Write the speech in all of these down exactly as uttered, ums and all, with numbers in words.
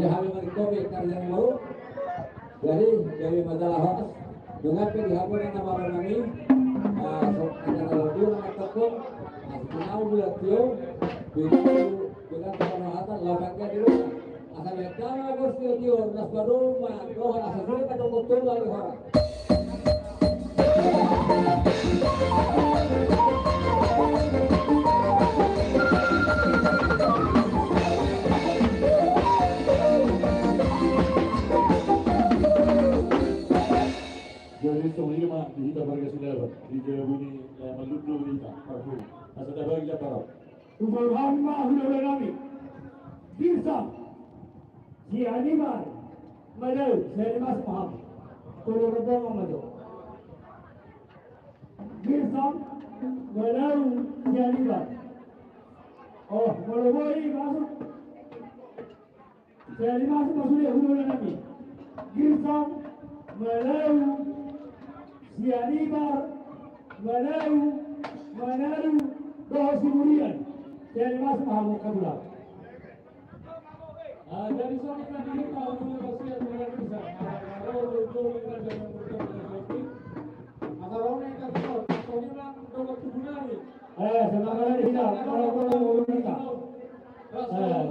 Hami marikopi karja ni boru. Jadi, jadi masalah horas. Dengan pe di hamu na maro nami, ah, so, ada lagu na mantap pun. Ah, sinau bulat tio. Bila, bila tak ada hatan, lapan kali dulu. Asa merdeka bos tio tio, nas baru ma, roh asa sulit atau betul lagi horas. Jadi songon i ma di hita marga Silaban, di jabu ni, eh, mallundu hita, parpulu. Asa tabagi japarau. Tuburan ma hulahula nami. Girsang. Sianibar. Madau. Sianibar ma hamu. Tolu rombongan ma jo. Girsang. Madau. Sianibar. Oh, molo boi masuk. Jadi masuk, masuk dia hulahula nami. Girsang, Madau, Sianibar, Madau, Madau, dohot Siburian. Jadi masuk hamu kadulo. Ah, jadi songon i ma di hita hulahula Sianibar, Madau, Girsang. Ah, Madau, Madau, Madau, Madau, Madau. Asal ro hita tu, songon i ma dohot tubu nami. Eh, semangat di hita, kalau, kalau, kalau hita. Eh.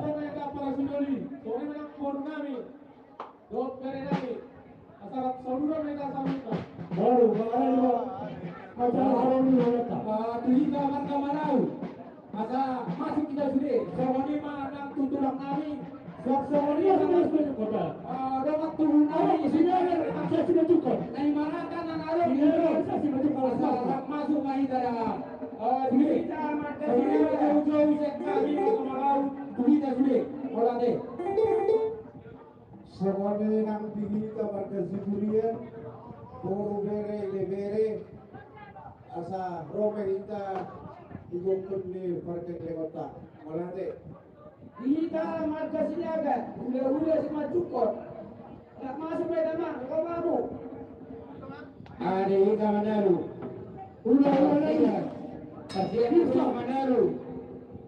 Baru, baru, baru, baru. Macam harum di mana? Ah, tu hita marga Madau. Asa masuk hita sude, songon i ma nang tu tulang nami. Songon i ma nang tu tulang nami. Ah, dongan tubu nami. Sude, asa sude cukup. Nai marata nang alo. Sude, asa sude cukup. Asa masuk ma hita da. Ah, di hita marga Silaban, jauh-jauh sian hami marga Madau, tu hita sude. Holan ate. Songon i nang di hita marga Siburian, boru, bere, ibebere, asa ro ma hita di gokhon ni pargellenganta. Holan ate. Di hita marga Silaban, hulahula Simanjunkkot. Nang masuk ma hita, Amang, ro ma hamu. Ah, di hita Manalu. Hulahula nami. Pasian, pasian Manalu.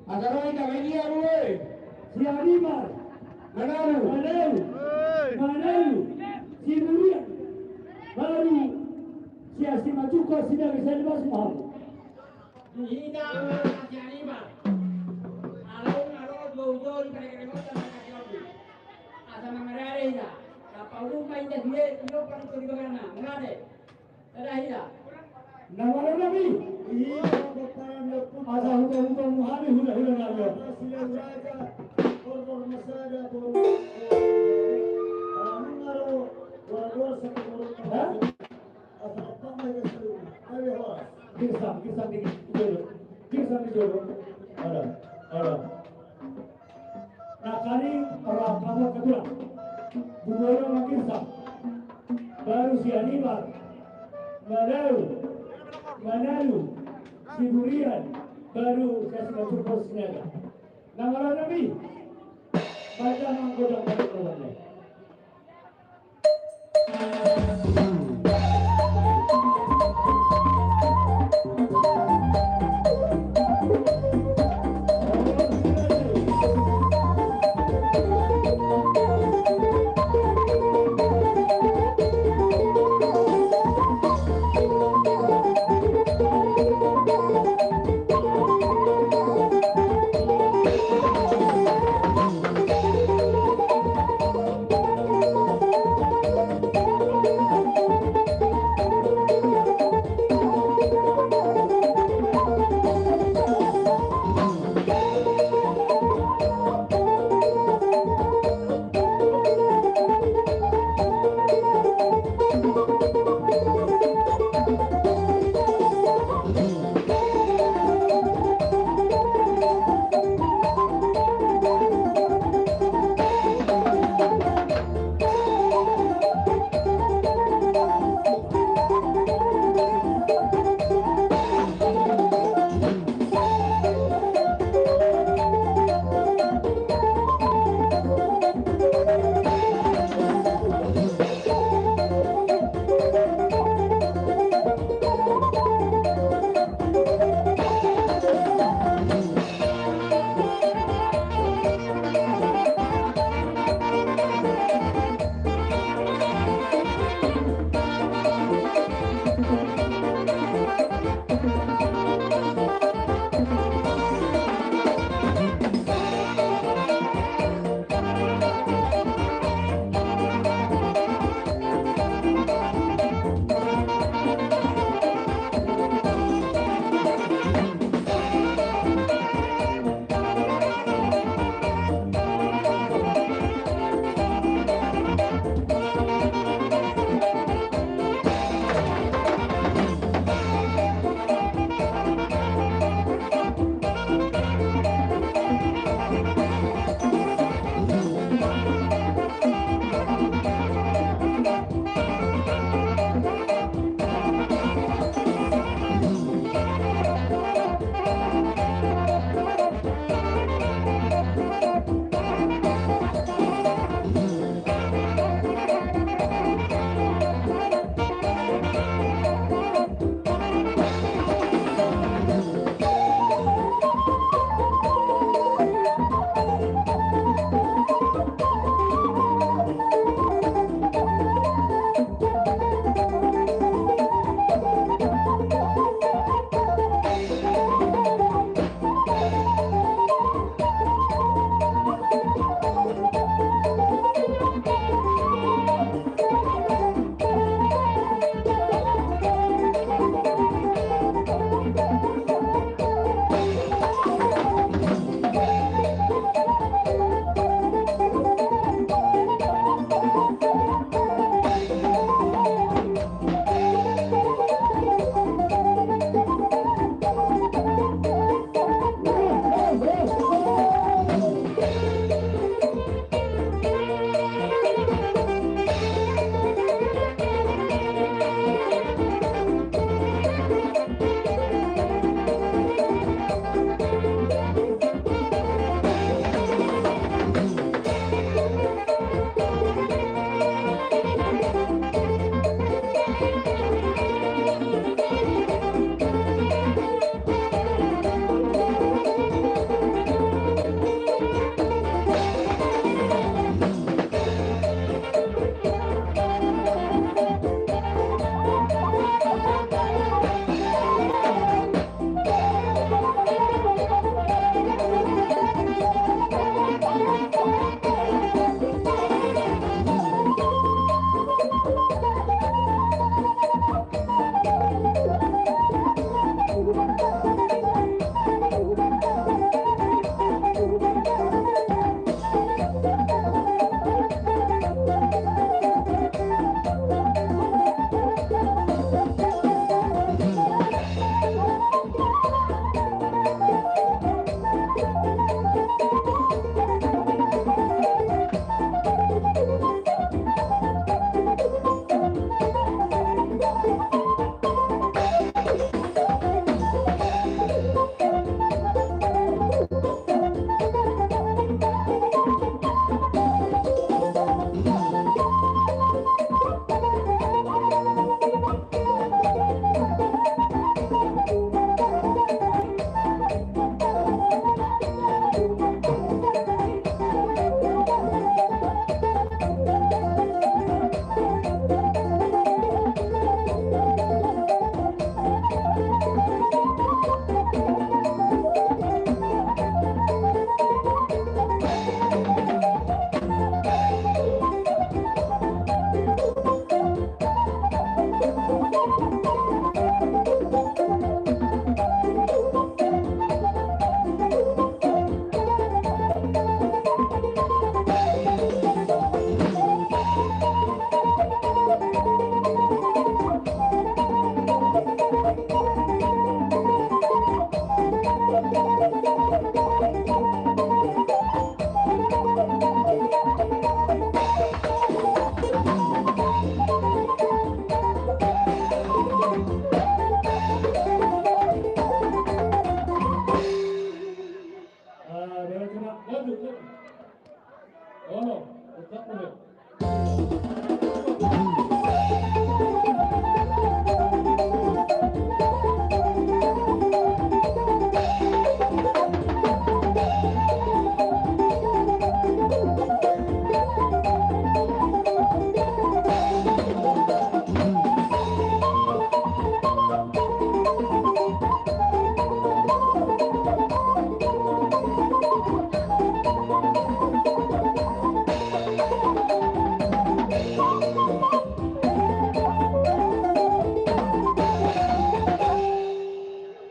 Asa ro hita ma dia, Rue. Sianibar. Manalu. Manalu. Manalu. Siburian. Baru. Sian Simanjunkkot, Silaban, Sianibar ma hamu. Di hita Sianibar. Alai na ro jauh-jauh di pargellenganta marga Silaban. Asa mangarade hita. Tapaulumpa hita sude, di lompan tu di bagana. Mangarade. Sada hita. Na maro nami. Asa huta-huta mu hami hulahula nami. Hah? Girsang, girsang di jolo. Girsang di jolo. Ada, ada. Nangkaning rap hamu angka tulang. Bubolo ma Girsang. Baru Sianibar. Manalu. Manalu. Siburian. Baru Simanjunkkot, Sinaga. Na maro nami. Baca manggodang pada keluarga.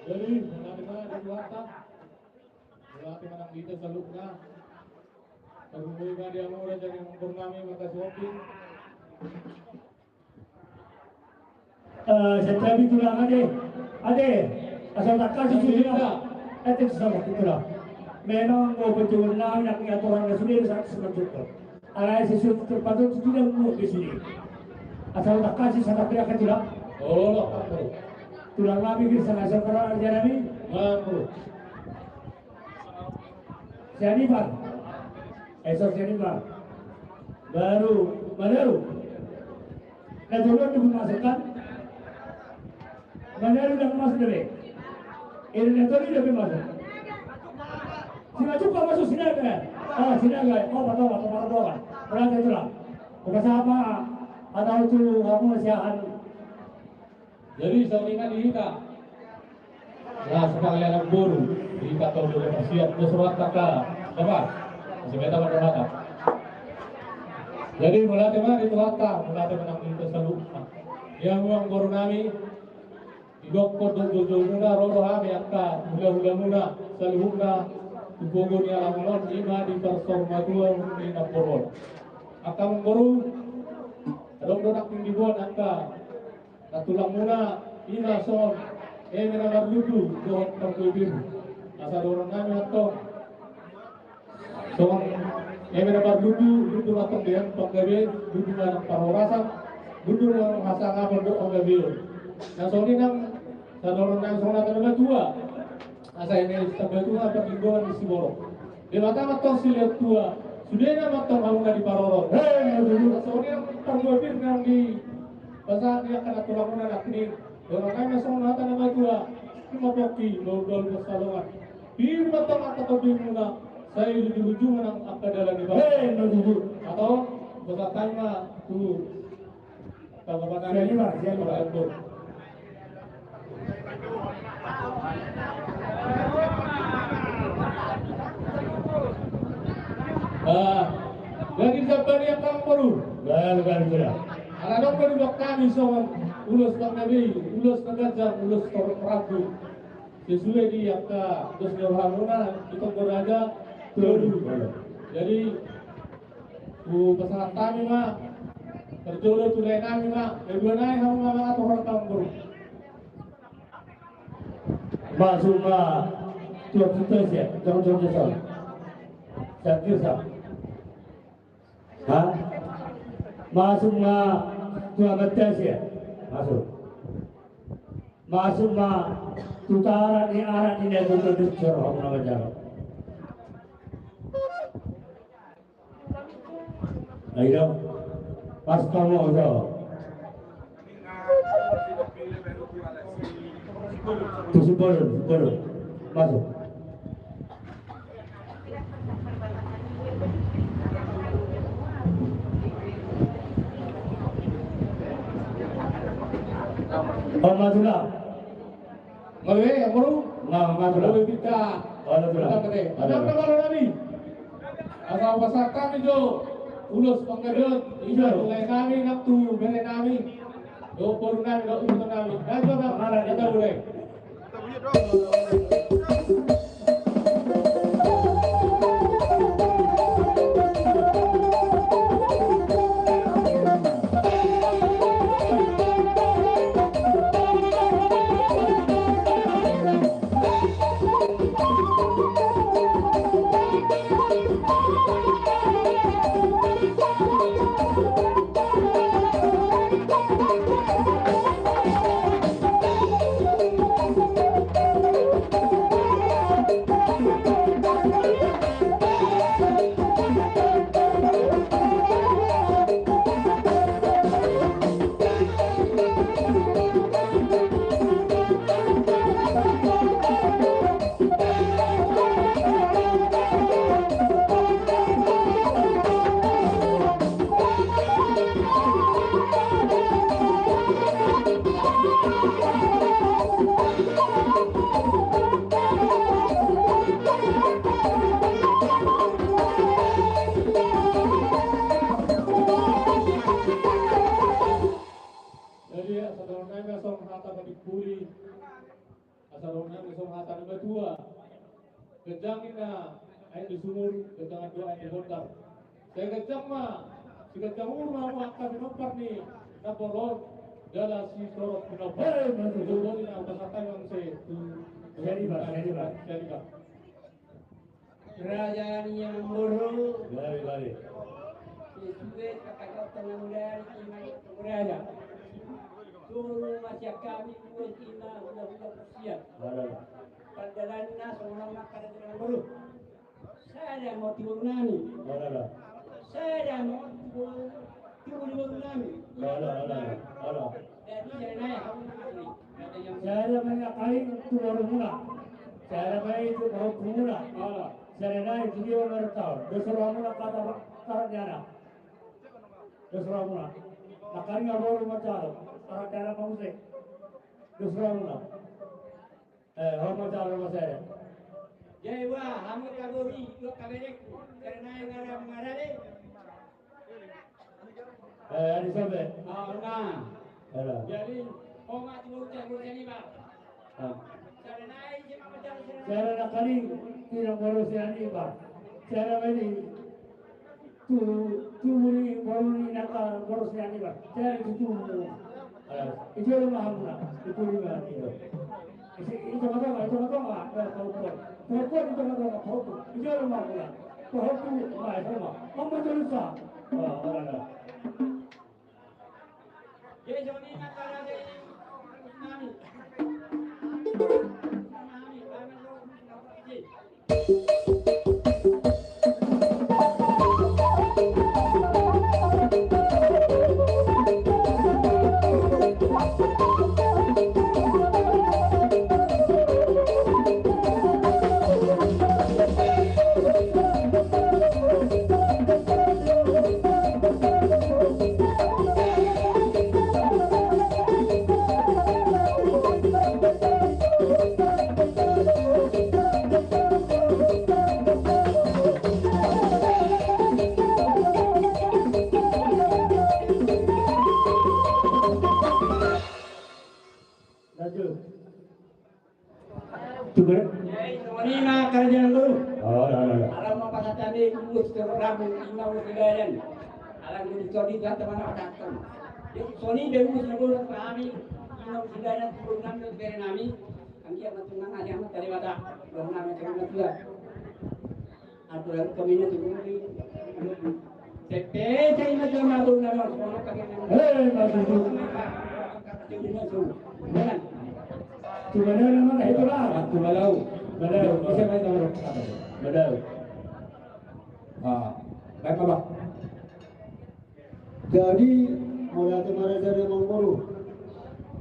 Jadi, mauliate ma di Tuhanta, mauliate ma nang di hita saluhutna. Tarlumobi ma di hamu raja ni amangboru nami, marga Sihombing. Eh, santabi tulang ate. Ate, asal tangkas i sude. Ate, santabi tulang. Memang anggo panjouon nami nang ni aturan na sude, santabi tulang. Alai sesuai terpantau tu tulang mu be sude. Asal tangkas i, santabi tulang. Oh, tulang nami, bisa ngasal para raja nami. Mampu. Sianibar. Eh, so Sianibar. Baru, baru. Na jolo di masuk kan? Mana lu udah masuk tadi? Ini na jolo udah masuk. Sinaga juga masuk Sinaga. Ah, Sinaga. Oh, betul, betul, betul, betul. Berarti itulah. Bukan sama. Atau itu kamu siahan. Jadi, songon i ma di hita. Nah, sekarang anak boru, di hita tolu, siap, terus rohanta ka, dapat. Masih beta pada mata. Jadi, mauliate ma di Tuhanta, mauliate ma nang di hita saluhutna. Di hamu amangboru nami, didokkon dohot joujou muna, ro do hami angka hulahula muna, saluhutna, tu pogu ni alaman on, i ma di parsaurmatua ni namboru on. Angka amangboru, adong do nangkin diboan angka na tulang muna, i ma songon eme na marlundu dohot parbue pir. Asa dohonon nami antong songon eme na marlundu, lundu ma antong di panggabean, lundu ma nang parhorasan, lundu ma nang hasangapon dohot panggabeon. Na songon i nang, asa dohonon nami songon hata ni natuatua. Asa eme sitamba tua parlinggoman ni siborok. Debata ma antong silehon tua, sudena ma antong hamu na diparorot. Hei, na tutu. Songon i nang parbue pir nang dipasahat di angka na tulang muna nangkin. Dohonon nami ma songon hata ni natuatua. I ma pongki, dohot dohot pansalongan. Pir ma antong angka tondi muna, sai ujung-ujung nang angka dalan ni bangso. Hei, na tutu. Atau, pasahat hami ma tu Sianibar, Sianibar. Ah, jadi siapa dia kampung? Baru, baru, baru. Ala dong baru dok kami songon ulos panggabean, ulos na ganjang, ulos torop rambu. Sesuai di angka dos ni rohamuna, di tonggo raja, tolu. Jadi, hupasahat hami ma, parjolo tu lae nami ma, na dua nai hamu ma mangatur hata amangboru. Masuk ma, tuak tutas ya, jangan jangan jangan. Sakit sa. Ha? Masuk ma tu amat tes ya? Masuk. Masuk ma tu arat ni, arat ni dia tu tu tu cor hom nama jaro. Ayo. Pas kamu aja. Tu si Bolon, si Bolon. Masuk. Om Madura. Ngawe, amangboru? Nga, Madura. Ngawe, bita. Om Madura. Bita, bita. Om Madura. Asa hupasahat hami jo ulos panggabeon, ija tu lae nami, nang tu bere nami. Dohot boru nami, dohot ito nami. Dajo, dajo, dajo, dajo, dajo. Asa dohonon nami songon hata ni natuatua. Ganjang ninna aek ni sumur, ganjang dohot aek ni bondar. Sai ganjang ma, sai ganjang umur ma hamu angka pinompar ni namboru on, jala sitorop pinompar. Hei, betul. Jadi, Bang, jadi, Bang. Jadi, Bang. Jadi, Bang. Raja ni namboru. Bale, bale. Sesuai kata-kata namboru, ima raja. Suru masiak hami buat ima hula-hula persiap. Bale. Pardalanna songon on ma raja ni namboru. Sada ma tu boru nami. Bale. Sada ma tu boru, tu boru nami. Bale, bale, bale. Jadi, jadi naik, aku nak. Sada ma i nangkaning tu borumuna. Sada ma i tu pahompu muna. Sada nai tu dia ulang tahun. Dos rohamuna, kata, kata ni anak. Dos rohamuna. Nangkaning ma boru manjalo. Kata ni anak ma muse. Dos rohamuna. Eh, ho manjalo ma sada. Jadi, wah, hamu tabori, dua kaberekku. Sada nai ngara, ngara de. Eh, Adi Sobe. Ah, nah. Halo. Jadi, oh, mati boru, boru ni, Bang. Ah. Sada nai, sada nai. Sada nangkaning, tidak boru ni, Bang. Sada nai, tu, tu ni, boru ni, nangka boru ni, Bang. Sada tu, tu. Halo. Ijolo ma hamuna, ijolo ma, ijolo. Isi, i tonga-tonga, i tonga-tonga, eh, pahompu. Pahompu, i tonga-tonga, pahompu. Ijolo ma hamuna. Pahompu, ma, ijolo ma. Mamma jolo sa. Ah, ora, ora. Jadi, jadi, nami. Nami, nami, nami. Lanjut. Tuh, Bre. Jadi, songon i ma raja ni namboru. Oh, dah, dah, dah. Alai ma pasahat hami, umus tu rabu, ima umus di badan. Alai umus tu di jata mana datang. Jadi, songon i be umus ni boru hami, ima umus di badan, tu boru nami, tu bere nami. Anggiat ma tung nang aja ma tali mata. Boru nami, tu nang tua. Aturan kami na tu. Pepe, sai ma jama tu na. Hei, Mas Susu. Cuma dia nama itu lah. Aku malau. Malau. Bisa main nomor. Malau. Ah, baik, Abah. Jadi, mauliate ma raja ni namboru.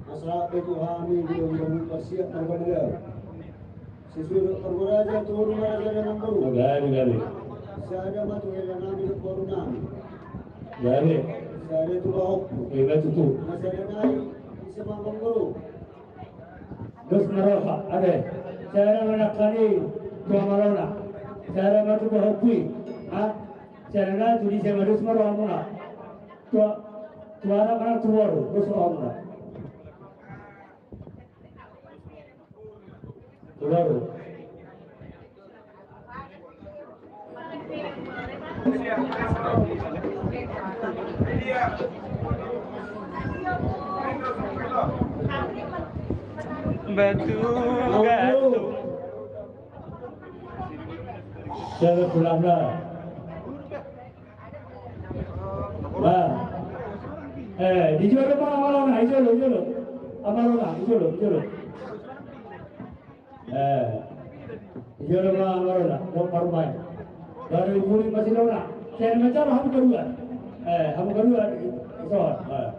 Asa pe tu hami di boru parsiap marga Madao. Sesuai dohot pargaraja tu boru ma raja ni namboru. Gabe, gabe. Sada ma tu hela nami dohot boru nami. Gabe. Sada tu pahompu. Gabe tutu. Na sada nai, ise ma namboru. Dos ma roha, ate. Sada ma nangkaning tu amalona. Sada ma tu pahompu i. Ha? Sada nai tu disi ma dos ma rohamuna. Tu, tu anak manang tu boru, dos rohamuna. Tu boru. Batu gatu. Siapa pulangnya? Nah. Eh, di jolo ma amalona, di jolo, di jolo. Amalona, di jolo, di jolo. Eh, di jolo ma amalona, dohot parumaen. Baru iburi ma silona. Sian manjalo hamu kadua. Eh, hamu kadua, ison. Eh.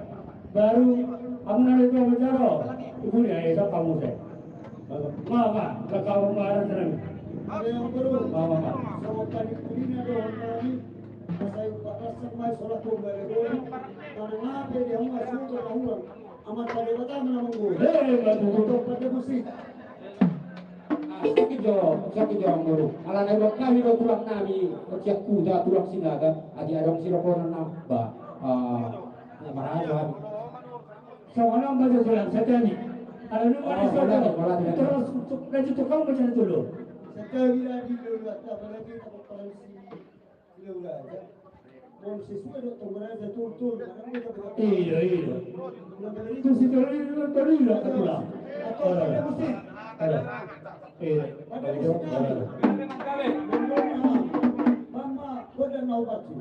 Baru hamu na di manjalo iburi, eh, ison hamu se. Ma, ma, kakau ma aran senami. Ada yang baru. Ma, ma, ma. Sama tadi kulina dohot nami. Masa yuk patasek mai solat ko bale boi. Karena ngape dia mau masuk ke lahuran. Amat pada kata menamung gue. Hei, bantu tutup pada musik. Ah, sakit jo, sakit jo orang baru. Ala na iba kami do tulang nami, keciak kuda tulang Sinaga, adi adong sirokonan na, ba, ah, ya marah jo kami. Songon on ma jo tulang satabi. Anu, oh, mari, boleh, saudara. Boleh, boleh. Terus untuk lanjut ke kamu macam itu loh. Sekali lagi dulu, apalagi kalau koalisi. Iya, iya, iya. Mau sesuai dengan pembahasan tutur, karena kita berapa. Iya, iya. Itu si Tori, itu Tori lah, aku lah. Atau ada musik. Ada. Iya. Ada musik. Mama, kau dan mau baca.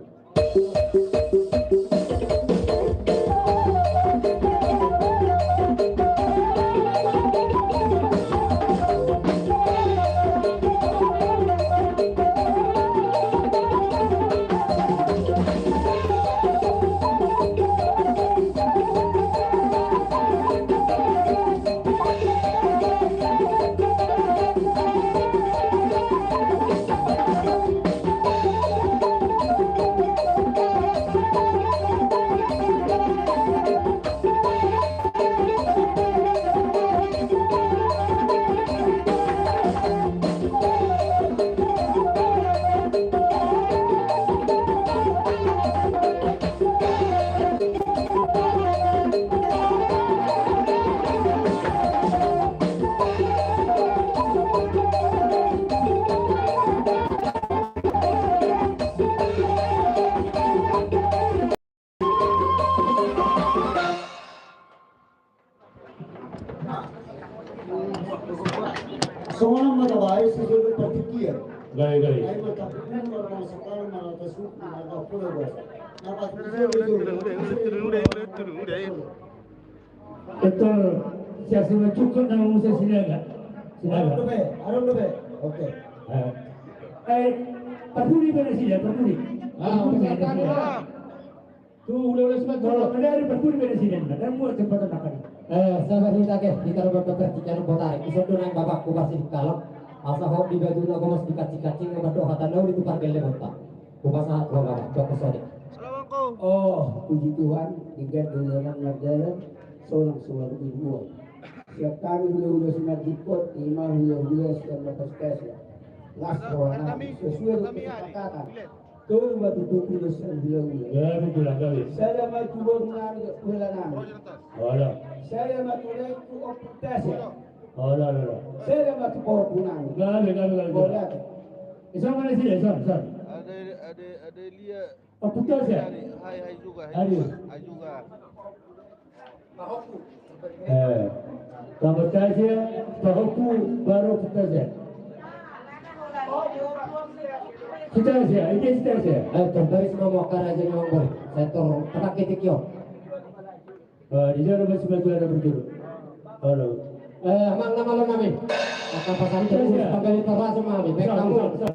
Songon on ma tabaen, sesuai dengan pertikaian. Gabe, gabe. Ai ma takutan, orang sekarang malah tasuk, malah pulang, bos. Nah, pas itu, itu, itu, itu, itu, itu. Betul. Siap, siap, cukup nama Musa Sinaga. Sinaga. Anu dope, anu dope. Oke. Eh. Eh, Pak Budi mana sih, Pak Budi? Ah, Pak Budi, Pak Budi. Tuh, udah, udah, sebentar. Kalau ada, ada Pak Budi mana sih, dan buat cepat makan. Eh, sabar, hita ke, hita dapat bepertikan botai. Isok do nang bapak ku pasti di kalok. Asa hok di baju na gomos di kacing-kacing, obat do hata nau di tukar gelle botak. Ku pasahat lo bapak, bapak sore. Oh, puji Tuhan, di gad dolanan marjalan. Solang solang ibuan. Siap kami hula-hula Simanjuntak, ima hula-hula sian Batas Kasia. Las roha nami, sesuai dengan kesepakatan. Tolu ma tu tutu sian hula-hula. Ya, betul lah, kali. Sada ma tu boru nami, hula nami. Ada. Sada ma tu lae tu Ompu Tasia. Ada, ada, ada. Sada ma tu pahompuna. Kali, kali, kali. Boleh. Isong mana sih, isong, isong. Ada, ada, ada lihat. Ompu Tasia. Hai, hai juga, hai juga, hai juga. Eh, Ompu Tasia, pahompuna baru Ompu Tasia. Ompu Tasia, ini Ompu Tasia. Eh, terbaris mau mau karaja nyongol. Saya tolong, pakai tikio. Eh, di sana masih batu ada berjuru. Halo. Eh, amang nama lo nami. Akan pasang terus, pakai terus, mami. Baik kamu.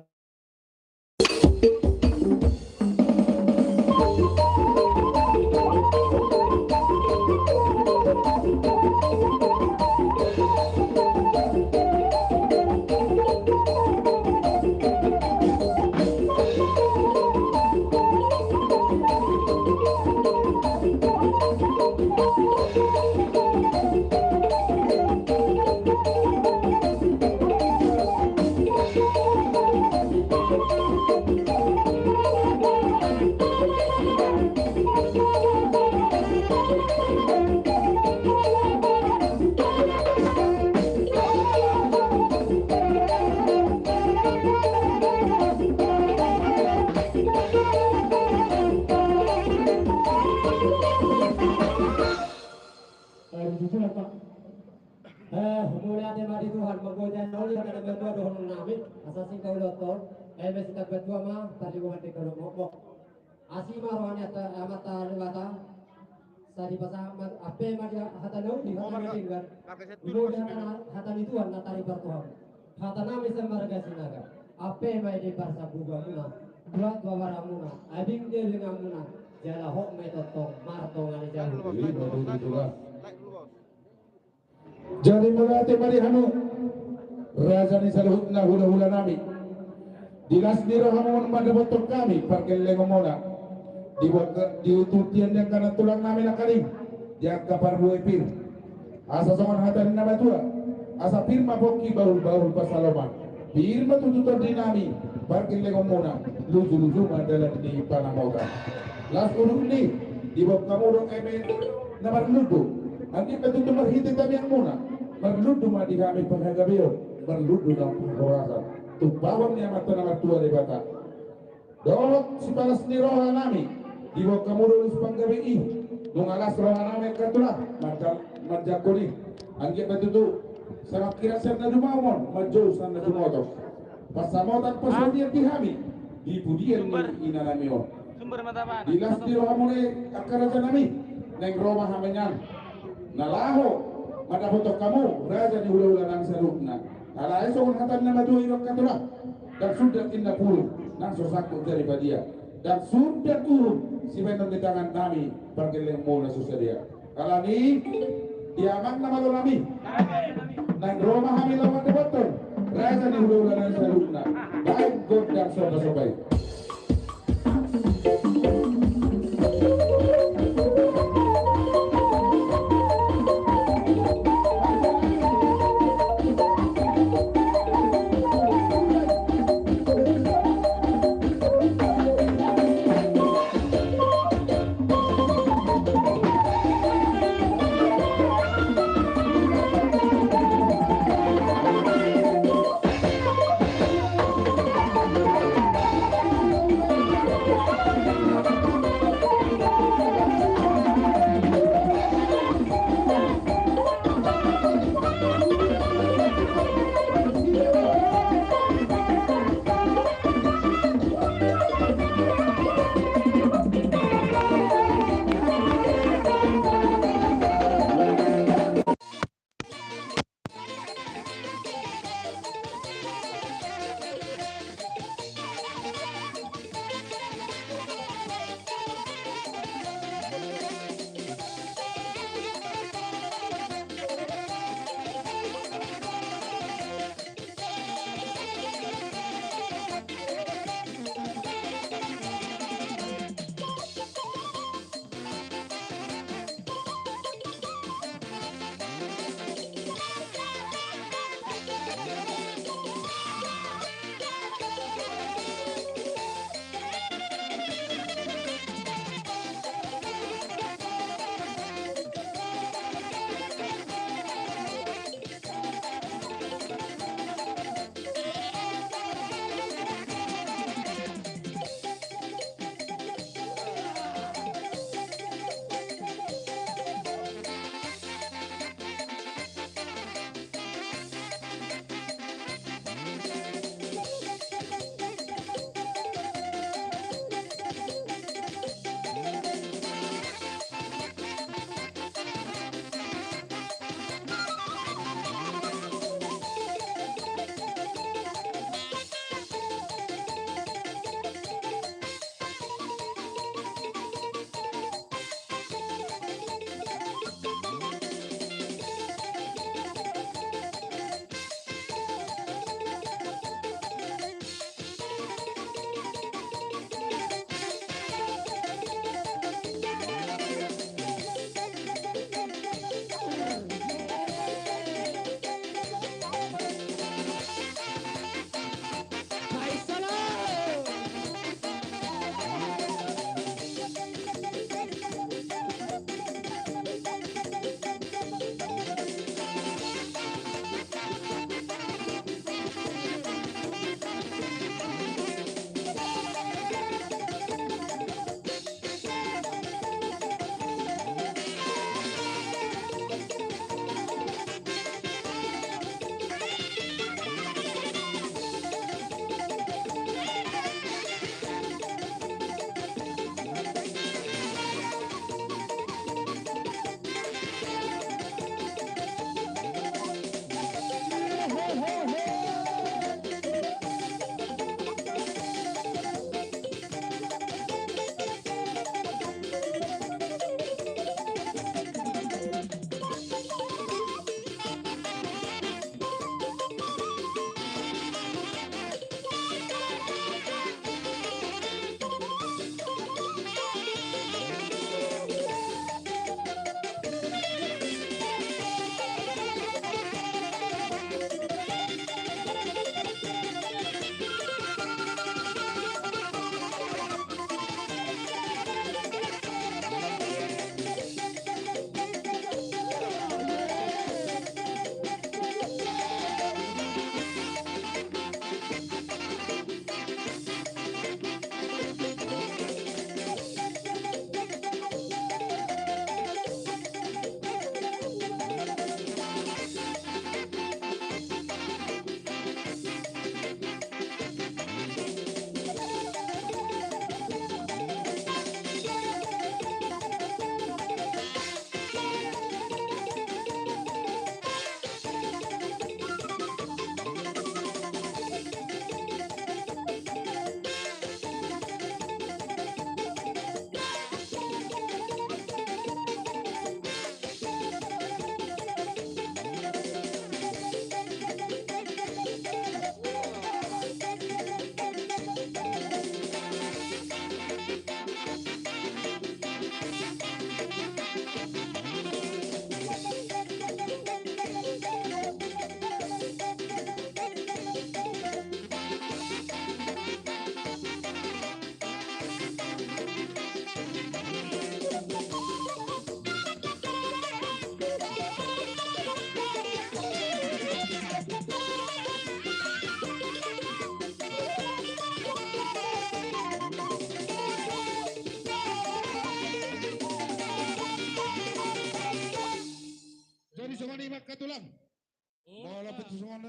Eh, mauliate ma di Tuhan, manggoja na uli na matua dohonon nami, asa singkop ulos on, eh, masitamba tua ma, tarlumobi di kalu mokmok. Asi ma roha ni Amanta Debata, sai dipasahat ma, ampe ma di hata na uli, hata na denggan, molo di hata na, hata ni Tuhan na taripar tu hamu. Hata nami sian marga Sinaga, ampe ma i di parsabugamuna, buat babaramuna, adong di lenganmuna, jala hot ma i tongtong martonga ni jabu. Jadi mauliate ma di hamu, raja ni saluhutna hulahula nami. Di las ni rohamu mandapothon hami pargellengonmuna. Di, di tuntutan ni angka nantulang nami nangkaning, di angka parbue pir. Asa songon hata ni na matua, asa pir ma pongki bahulbahul pansalongan. Pir ma tutu tondi nami pargellengonmuna, lujuluju ma dalan ni pangamotan. Las udut ni, diboan hamu do eme na marlundu. Anggiat ma tutu marhite tangiangmuna. Marlundu ma di hami panggabeon, marlundu nang parhorasan. Tumpahon ni Amanta na martua Debata dohot sipalas ni roha nami, diboan hamu do ulos panggabean i. Nunga las roha nami angka tulang manjal-, manjangkon i. Anggiat ma tutu sangap hira sian na dumamon, manjou sian na dumoto. Pansamotan, ah, pasaulian di hami di pudian ni ina nami on. Di las ni rohamuna i angka raja nami, naeng ro ma hami nian na laho mandapothon hamu raja ni hulahula nami saluhutna. Alai songon hata ni na madua i do angka tulang: Ndang sundat inna pulung, nang so sangkut jari padia. Ndang sundat uhum sibahenon ni tangan nami pargellengmu na so sadia. Alani i, di amang na malo nami, naeng ro ma hami laho mandapothon raja ni hulahula nami saluhutna. Baen gondang somba-somba i.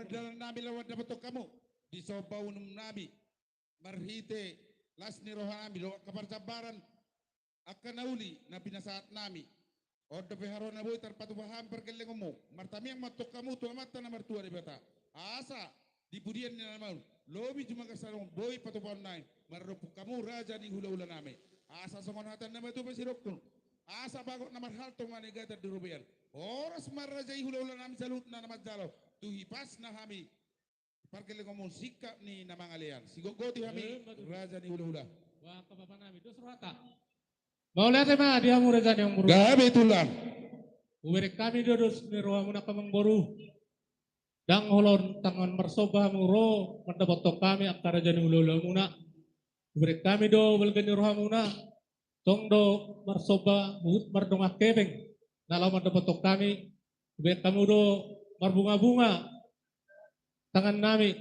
dalan nami laho mandapothon hamu di somba unun nami, marhite las ni roha nami dohot angka parjambaran angka na uli na pinasahat nami. On dope haroa na boi tarpatupa hami pargellengonmu, martamiang ma antong hamu tu Amanta na martua Debata, asa di pudian ni na maol, lobi jumanggasan on boi patupaon nami maradophon hamu raja ni hulahula nami. Asa songon hata ni na matua pasidok tu, asa bagot na marhalto manegatan di robean, horas ma raja ni hulahula nami saluhutna na manjalo, tu hipasna hami pargellengonmu singkap ni na mangalean. Sigogot hami. Eh, ma tutu. Raja ni hulahula. Wah, angka bapa nami, dos rohanta. Mauliate ma di hamu raja ni amangboru. Gabe tulang. Hubereng hami do dos ni rohamuna angka amangboru. Ndang holan tangan marsomba hamu ro mandapothon hami angka raja ni hulahulamuna. Hubereng hami do balga ni rohamuna. Tong do marsomba huhut mardongan hepeng na laho mandapothon hami. Hubereng hamu do marbungabunga tangan nami.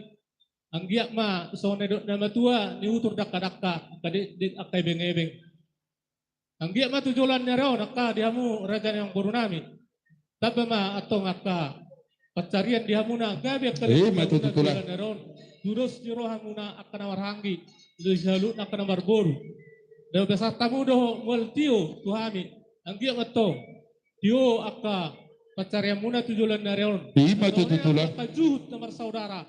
Anggiat ma songon na nidok ni na matua, niutur dangkadangka, angka di, di, angka ebengebeng. Anggiat ma tu joloan ni ari on angka di hamu raja ni amangboru nami. Tamba ma antong angka pansarian di hamuna, gabe angka. Eh, ma tutu tulang. Tudos ni rohamuna angka na marhahaanggi, tudos saluhutna angka na marboru. Ndang hupasahat hamu do mual tio tu hami, anggiat ma antong tio angka pansarianmuna tu joloan ni ari on. Eh, ma tutu tulang. Angka juhut na marsaudara.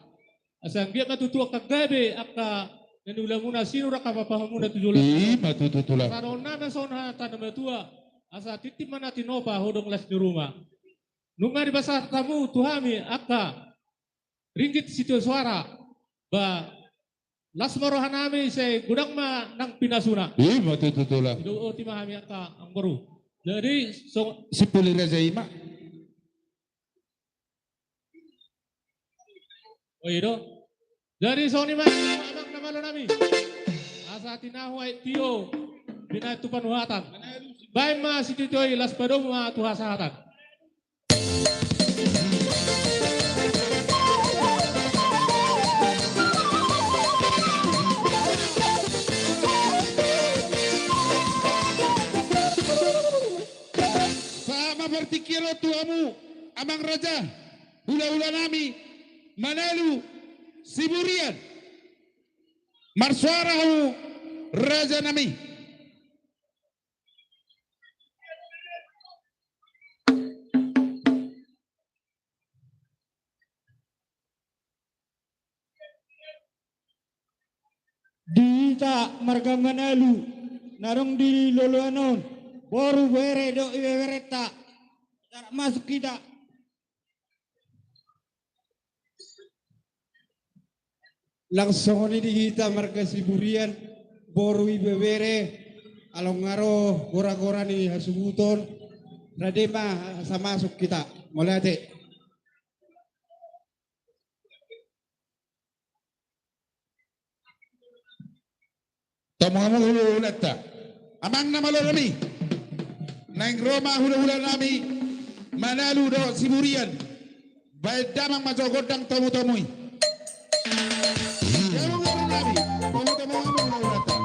Asa anggiat ma tutu angka gabe angka na niulamuna, sinur angka pahompumuna tu joloan. Eh, ma tutu tulang. Asa dohonon nami songon hata ni na matua, asa tintin ma na tinopa, hodong las ni ruma. Nunga dipasahat hamu tu hami angka ringgit sitio soara, ba las ma roha nami, sai godang ma nang pinasuna. Eh, ma tutu tulang. Didok boti ma hami angka amangboru. Jadi so- Sipuli raja i ma. Oh, i do. Jadi songon i ma amang na malo nami. Asa tinahu aek tio, binahen tu panuhatan. Baen ma sitio i, laos padomu ma tu hasahatan. Sahat ma partingkian on tu hamu amang raja, hulahula nami, Manalu Siburian. Marsoara hamu raja nami. Di hita marga Manalu na adong di loloan on, boru, bere dohot ibeberenta, tarmasuk hita. Laos songon i di hita marga Siburian, boru, ibebere, along na ro goragora ni hasuhuton, rade ma asa masuk hita. Mauliate. Tomu hamu hulahulanta. Amang na malo nami. Naeng ro ma hulahula nami Manalu dohot Siburian. Baen damang ma jo gondang tomutomu i. Jabu boru nami. Tomutomu hamu hulahulanta.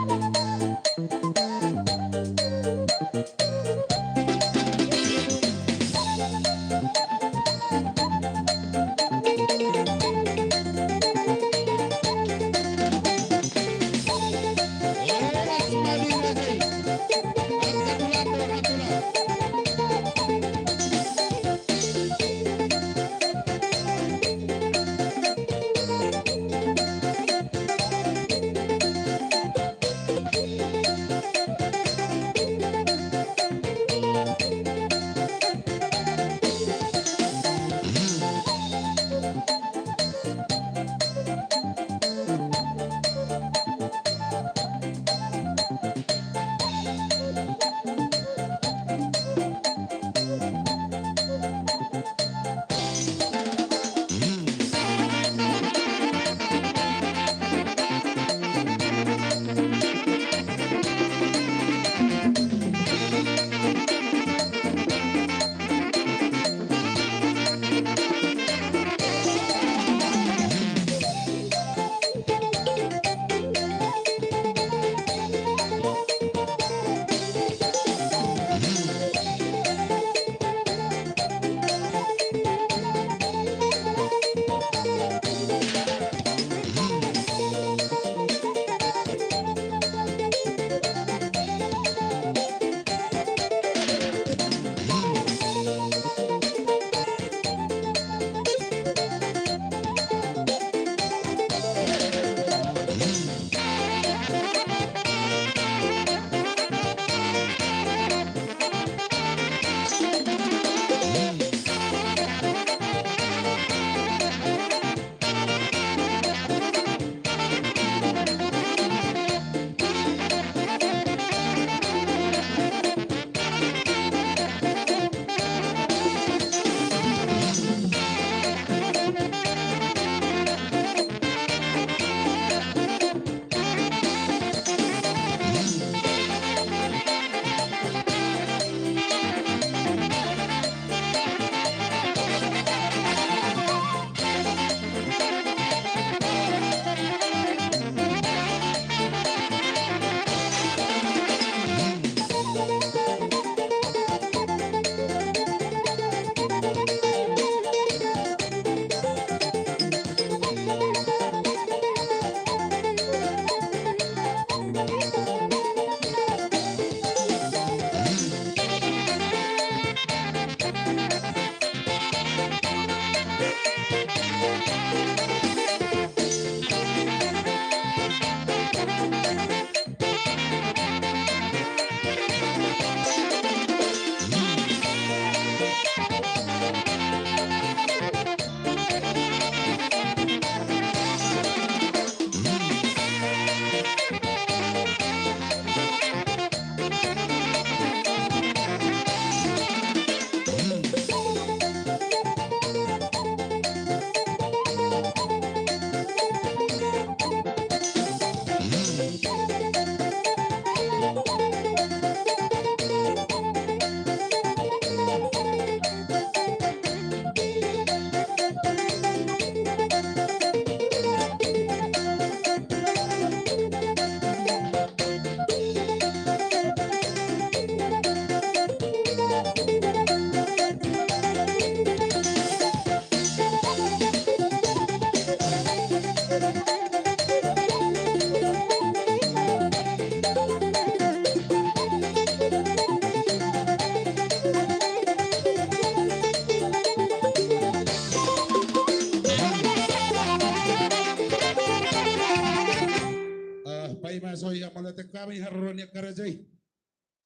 Hami haroro ni angka raja i.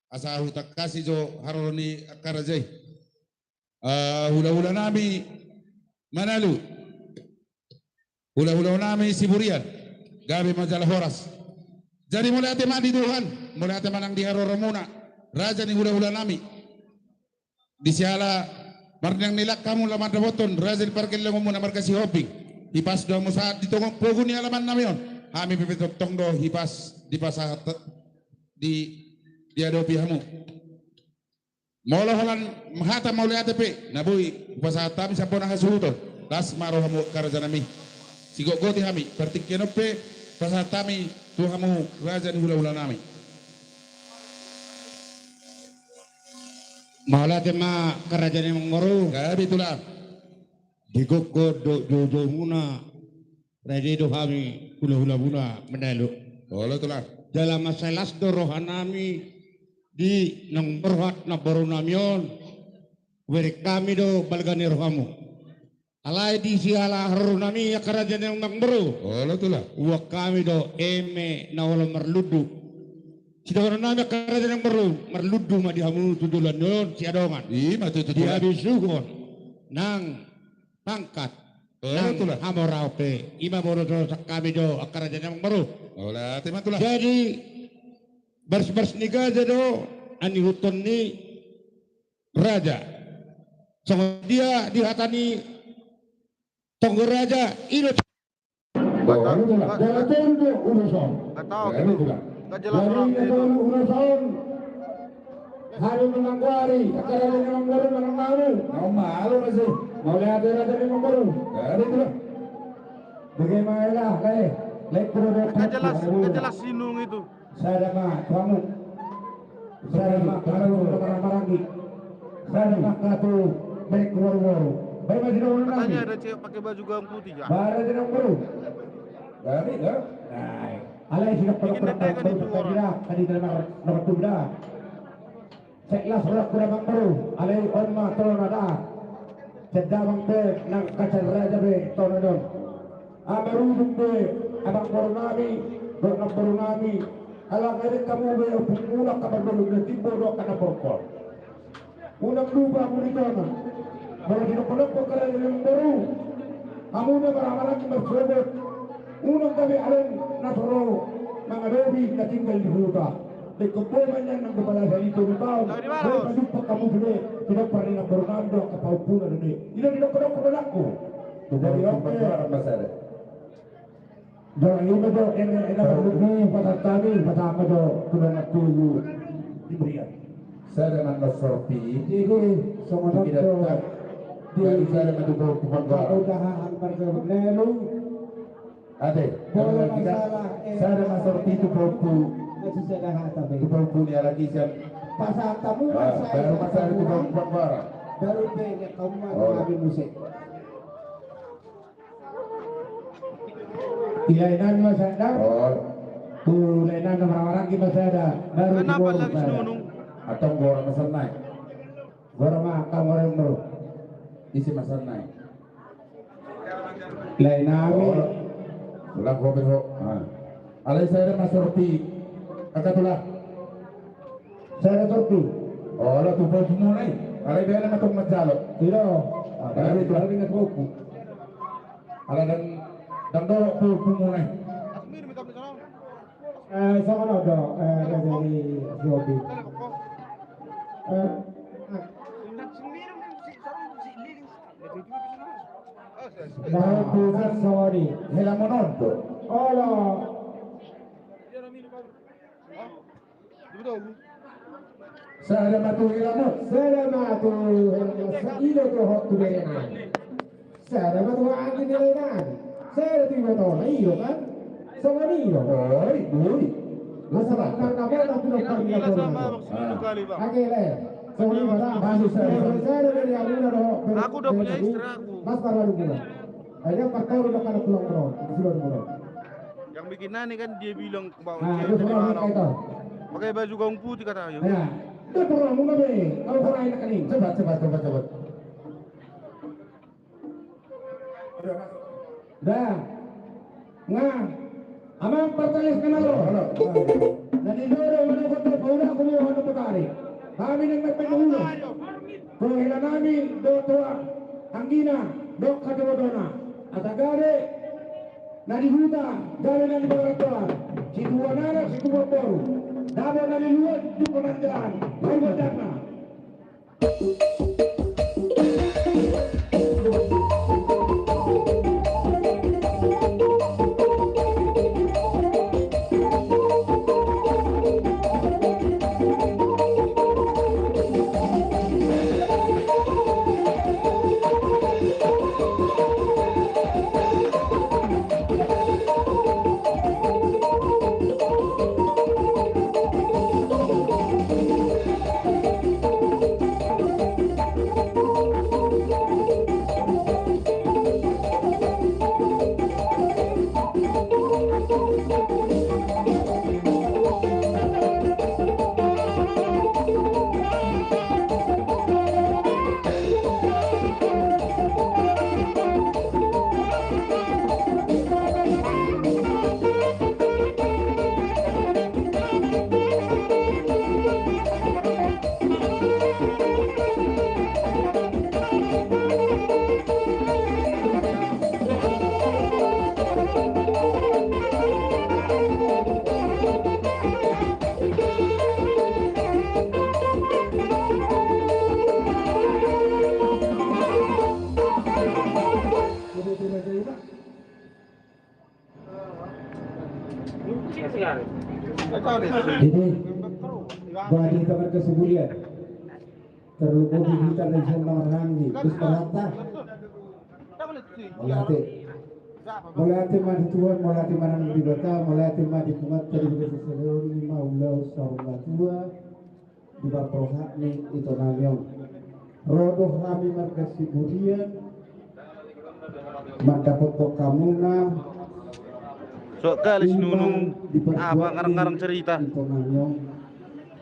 Asa hutangkasi jo haroro ni angka raja i. Ah, hula-hula nami Manalu. Hula-hula nami Siburian. Gabe ma jala horas. Jadi mauliate ma di Tuhan, mauliate ma nang di haroromuna, raja ni hula-hula nami. Di siala marninang ni langkamu laho mandapothon raja ni pargellengonmuna marga Sihombing. Hipas do hamu sahat di tonga pogu ni alaman nami on. Hami pe tongtong do hipas dipasahat di, diadopi hamu. Molo holan hata mauliate pe na boi hupasahat hami sampe na hasuhuton. Las ma rohamu angka raja nami. Sigotgoti hami partingkian on pe pasahat hami tu hamu raja ni hula-hula nami. Mauliate ma angka raja ni amangboru. Gabe tulang. Di gokhon dohot joujoumuna, rade do hami hula-hulamuna Manalu. Olo tulang. Jala mansai las do roha nami di naung borhat namboru nami on. Hubereng hami do balga ni rohamu. Alai di siala haroro nami angka raja ni amangboru. Olo tulang. Huboan hami do eme na olo marlundu. Sidohonon nami angka raja ni amangboru, marlundu ma di hamu tu joloan ni on siadongan. I ma tutu tulang. Di habisuhon nang pangkat, olo tulang, nang hamoraon pe. I ma molo dohonon hami do angka raja ni amangboru. Olo, ate ma tulang. Jadi barsbarsni gaja do anihuthon ni raja. Songon dia di hata ni tonggo raja, i do. Nggak tahu, nggak, nggak tahu gitu. Nggak jelas. Jadi orang itu, ulos on. Hari menangguari, angka raja ni amangboru manang malu. Mau malu masih. Mauliate raja ni amangboru. Jadi itulah. Bagaimana lah, eh? Nggak jelas, nggak jelas sinung itu. Sada ma tu hamu. Sada ma tu hamu marhahamaranggi. Sada ma tu berengku boruboru. Baen ma di dalam. Makanya ada cewek pakai baju gaun putih, ya? Baru di dalam, bro. Jadi, ya? Nah, alai si dokter, bikin dokter, dendeng kan dokter itu orang. Tadi dalam nomor tunda. Sai las rohangku da amangboru, alai on ma tona da. Sai damang pe nang kacar raja be tona on. Ai marujung be amangboru nami dohot namboru nami. Ala gabe hamu be ompung mulak, angka parboru na timbo dohot angka na borngkol. Unang lupa hamu di tona. Molo didok-dok angka raja ni amangboru, hamu na marhahamaranggi marsogot. Unang gabe adong na so ro mangadopi na tinggal di huta. Dengkon boi ma nian nang dipalahi i tolu taon, boi pajumpang hamu sude pinomparna ni namboru nami dohot angka pahompuna do i. I do didok-dok tu anakku. Jadi oke. Jala i ma jo, eme, eme, pasahat hami, pasahat ma jo tu dongan tubu di Brian. Sada ma na sorti. Jadi songon on do. Jadi sada ma tu pahompu Panggora. Udahan marga Lelu. Ate, bola masalah, eh, sada ma sorti tu pahompu. Masih sada hata be. Tu pahompu ni halak i sian. Pasahat hamu ma sada, baru ma sada tu pahompu Panggora. Baru pe, ya, kamu ma tu kami musik. Di lae nami ma sada. Oh. Tu lae nami na marhahamaranggi ma sada. Baru tu boru sada. Atong gora ma sada nai. Gora ma, kamu orang baru. Ise ma sada nai. Lae nami. Oh. Ulang kopi ho. Ah. Alai sada ma sorti. Angka tulang. Sada sorti. Olo, tu pahompu muna i. Alai bela na tong manjalo. Ilo. Ah, baru itu. Baru ingat pahompu. Ala dan, dan do pahompu muna i. Eh, songon on do, eh, raja ni Sihombing. Eh, ah. Nah, bukan songon i. Hela monondo. Olo. Sada ma tu hela muna. Sada ma tu hela muna. Sa ilo tu hot tu bere nami. Sada ma tu anggi ni lae nami. Sada tu iba tona, io kan? Songon io. Oi, boi. Masa makan apa, tapi lo kami lapor. Ake le. Songon io, Bang. Masuk sada. Sada dari aku na do. Aku udah punya istri aku. Mas baru aku. Akhirnya empat tahun udah kada pulang, bro. Sudah, bro. Yang bikin aneh kan dia bilang, "Bang, pakai baju gaun putih," katanya. Ya. Itu perlu, mau be. Kalau kurang enak nih. Coba, coba, coba, coba. Dah. Nah. Amang partalis kenal lo. Halo. Nani do do manogot do paulakon do hona potari. Hami nang nang pengulo. Tu hela nami do tua anggina do kato botona. Asa gare na di huta, gare na di barat doa. Situan anak, situan boru. Dabo na di luat, dabo na di dalan. Baik, baik, baik. Jadi, bagi teman keseburian, terlebih di kita dan semua orang di Gusti Rata. Mauliate. Mauliate ma di Tuhan, mauliate ma nang di Debata, mauliate ma di Tuhan, tadi kita sesuai ma ulau saung matua. Di parrohahon ni ito nami on. Ro do hami marga Siburian mandapothon hamuna. Sok kalis nunung. Apa ngarang-ngarang cerita? Ito nami on.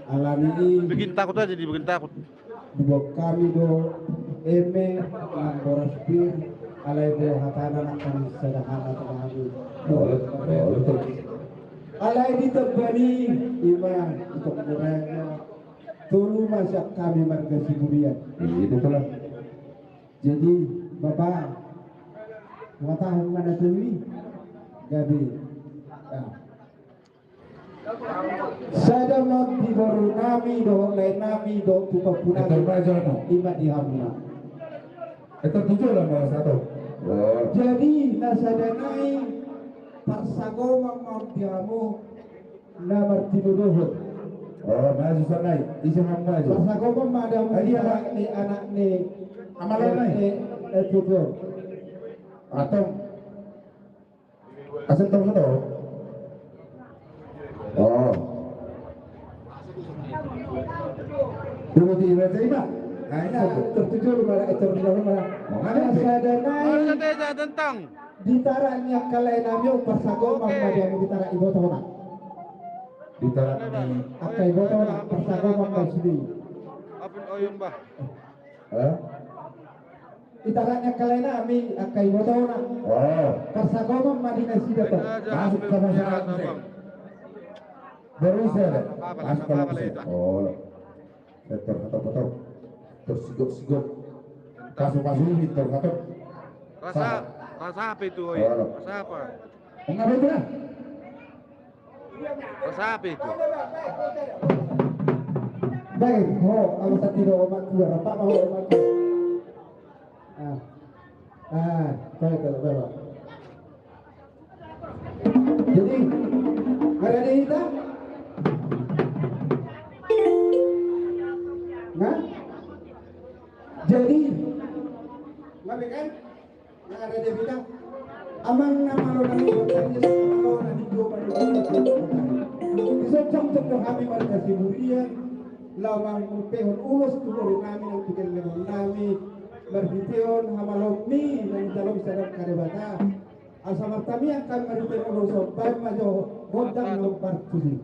Alani i. Bikin takut aja, dibikin takut. Dibuat hami do eme nang boras pir, alai do hatana nang hami sada hata tu hami. Alai ditempa ni ima ito kurangnya. Tolu ma sian hami marga Siburian. Iya, betul lah. Jadi, Bapak, mengatakan mana tolu i? Gabe. Sada ma di boru nami dohot lae nami dohot tu pampunami. Ima di hamuna. Jadi na sada nai parsagoman ma di hamu. Na martinodohon. Oh, maju sanai. Isi hamu maju. Parsagoman ma di hamu. Anak ni, anak ni. Amalo nai. Eh, eh, tutur. Atong. Asal tong satu. Oh. Dulu di Raja Ima. Nah, ini tertuju lu malah, eh, tertuju lu malah. Mana sih? Ada nai. Tentang. Di tarak ni angka lae nami on parsagoman ma di hamu di tarak iboto na. Di tarak ni angka iboto na parsagoman ma sude. Apa oyun bah? Hah? Di tarak ni angka lae nami angka iboto na. Oh. Parsagoman ma di nasida to. Masuk ke masyarakat. Baru saya masuk ke masyarakat. Oh. Tor hata, tor. Tor sigok-sigok. Pasu-pasu i tor hata. Rasa, rasa apa itu, oi? Rasa apa? Rasa apa itu? Baik, ho, kalau tak tidak omak gua, apa mau omak gua? Ah. Ah, baik, baik, baik. Jadi, nunga rade hita? Nah? Jadi, nunga be kan? Nunga rade hita? Amang na malo na hita, amang na hita. Disongsong do hami marga Siburian, laho mangulpehon ulos tu boru nami nang tu gellengkon nami, marhitehon hamalomi nang jalo sian Debata. Asa martamiang hami marhite ulos on, baen ma jo gondang na hombar tusi.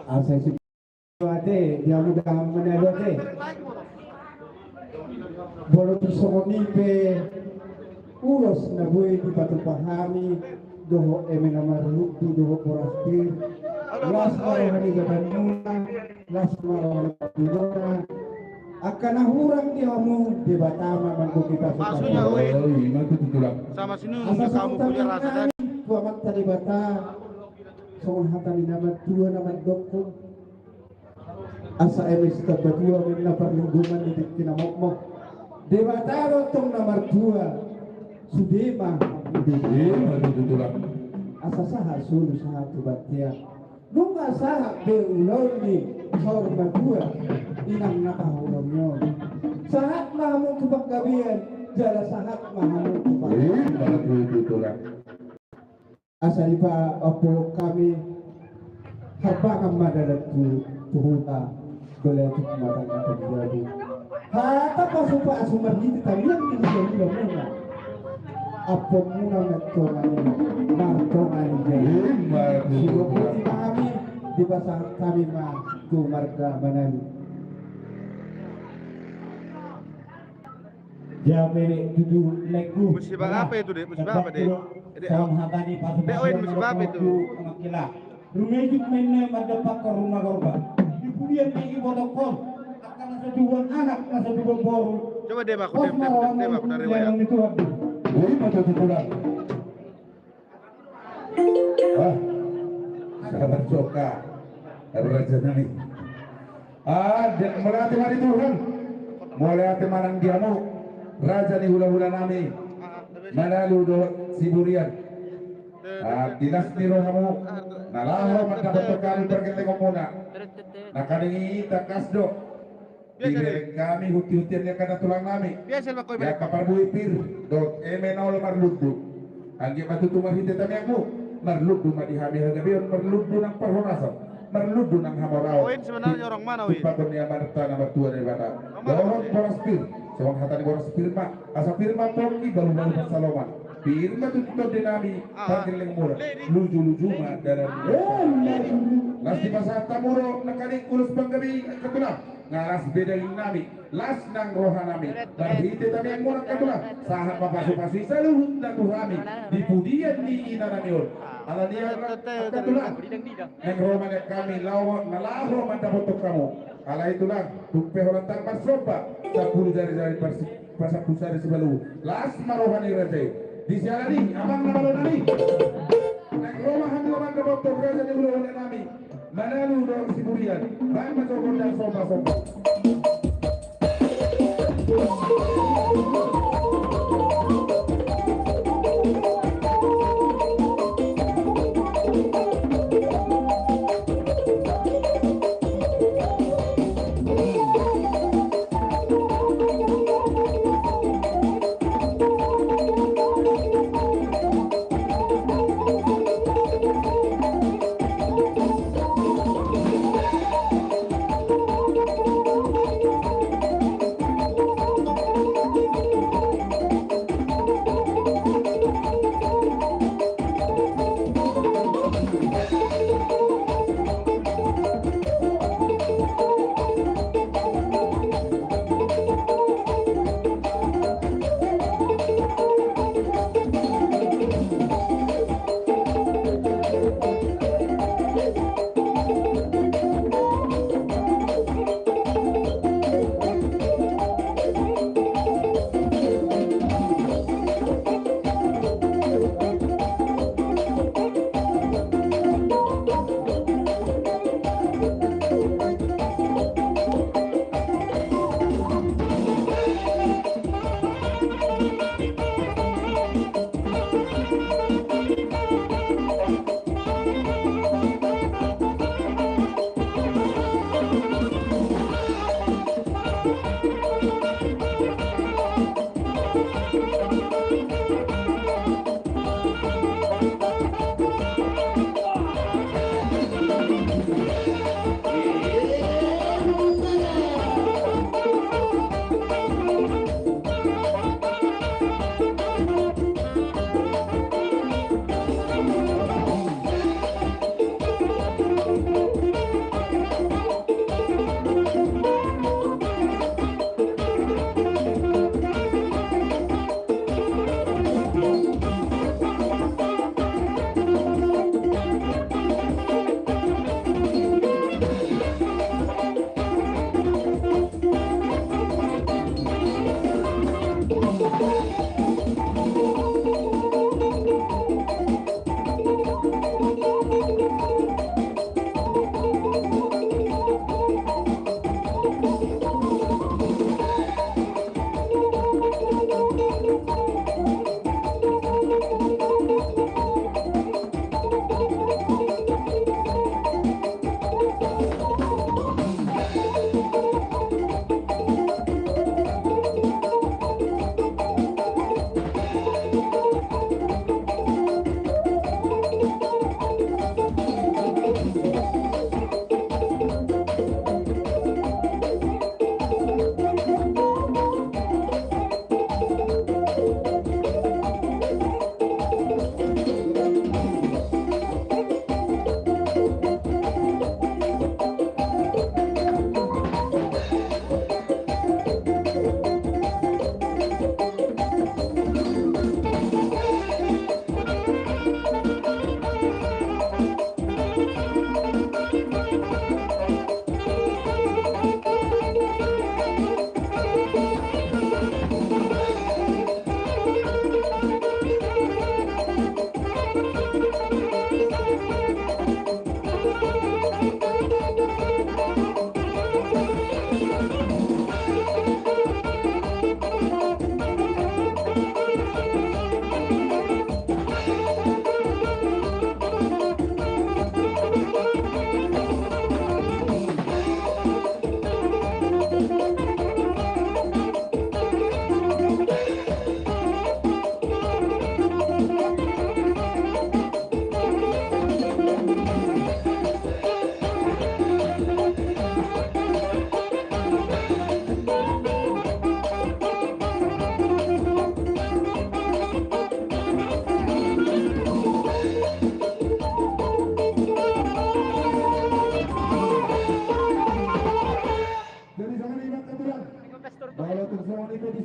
Asa isi ate, dia mudah menado ate. Bolo tu songon i pe ulos na boi dipatupa hami dohot eme na marlundu dohot boras pir. Las ma roha ni badanmuna, las ma roha ni badanmuna. Angka na hurang di hamu Debata ma mandok i pasupasu. Maksudnya, oi. Oi, ima tutu tulang. Sama sinun. Asa hamu punya rasa dan tu Amanta Debata. Songon hata ni na martua na mandokkon. Asa eme sitamba tua ma na parlinggoman di tingki na mokmok. Debata do tong na martua. Sude ma. Sude ma tutu tulang. Asa sahat solu sahat tu bontean. Nunga sahat be ulaon ni saur matua. Inang na pahaholongi on. Sahat ma hamu tu panggabean. Jala sahat ma hamu tu panggabean. Ima tutu tulang. Asa dipaopolhon hami harbangan ma dalan tu, tu huta, bale tu huta na tadi. Hata pasupasu marhite tangiang ni hulahula muna. Ampuon muna ma tongon i, martonga ni jai. Ima tutu. Siboan hami, dipasahat hami ma tu marga Manalu. Jabe tutu laengku. Musibah apa itu, Dek? Musibah apa, Dek? Dek, oh. Dek, oh, ini musibah apa itu? Rumejut ma inna mandapothon rumah korban. Di pudian pe ibotohon. Angka na so tubuan anak, na so tubuan boru. Coba dema, aku dema, dema, dema, aku dari wayang. Ui, mata tutulan. Ah, sabar coka. Raja nami. Ah, de-, mauliate ma di Tuhan. Mauliate ma nang di hamu. Raja ni hulahula nami. Manalu dohot Siburian. Ah, di las ni rohamu. Na laho mandapothon hami pargellengonmuna. Nangkaning i tangkas do. Biasa, dibereng hami hutihutian ni angka na tulang nami. Biasa, Pak Koy, di angka parbue pir dohot eme na olo marlundu. Anggiat ma tutu marhite tangiangmu, marlundu ma di hami hagabeon, marlundu nang parhorasan, marlundu nang hamoraon. Oin sebenarnya orang mana, Oin? Tumpahon ni Amanta na martua Debata. Dohot boras pir, songon hata ni boras pir ma, asa pir ma pongki, balu-balu pansalongan. Pir ma tutu tondi nami, ah, pargellengonmuna. Luju-luju ma dalan. Las dipasahat hamu do nangkaning ulos panggabean, angka tulang. Nga las be daging nami, las nang roha nami. Marhite tangiangmuna, angka tulang, sahat ma pasupasu i saluhutna tu hami di pudian ni ina nami on. Alani i, angka tulang, naeng ro ma nian hami laho, na laho mandapothon hamu. Alai tulang, tung pe holan ndang marsomba, sampulu jari-jari parsi-, pasampulu jari sibalu. Las ma roha ni raja i. Di siala ni i, amang na malo nami. Naeng ro ma hami laho mandapothon raja ni hulahula nami. Manalu dohot Siburian, baen ma jo gondang somba-somba.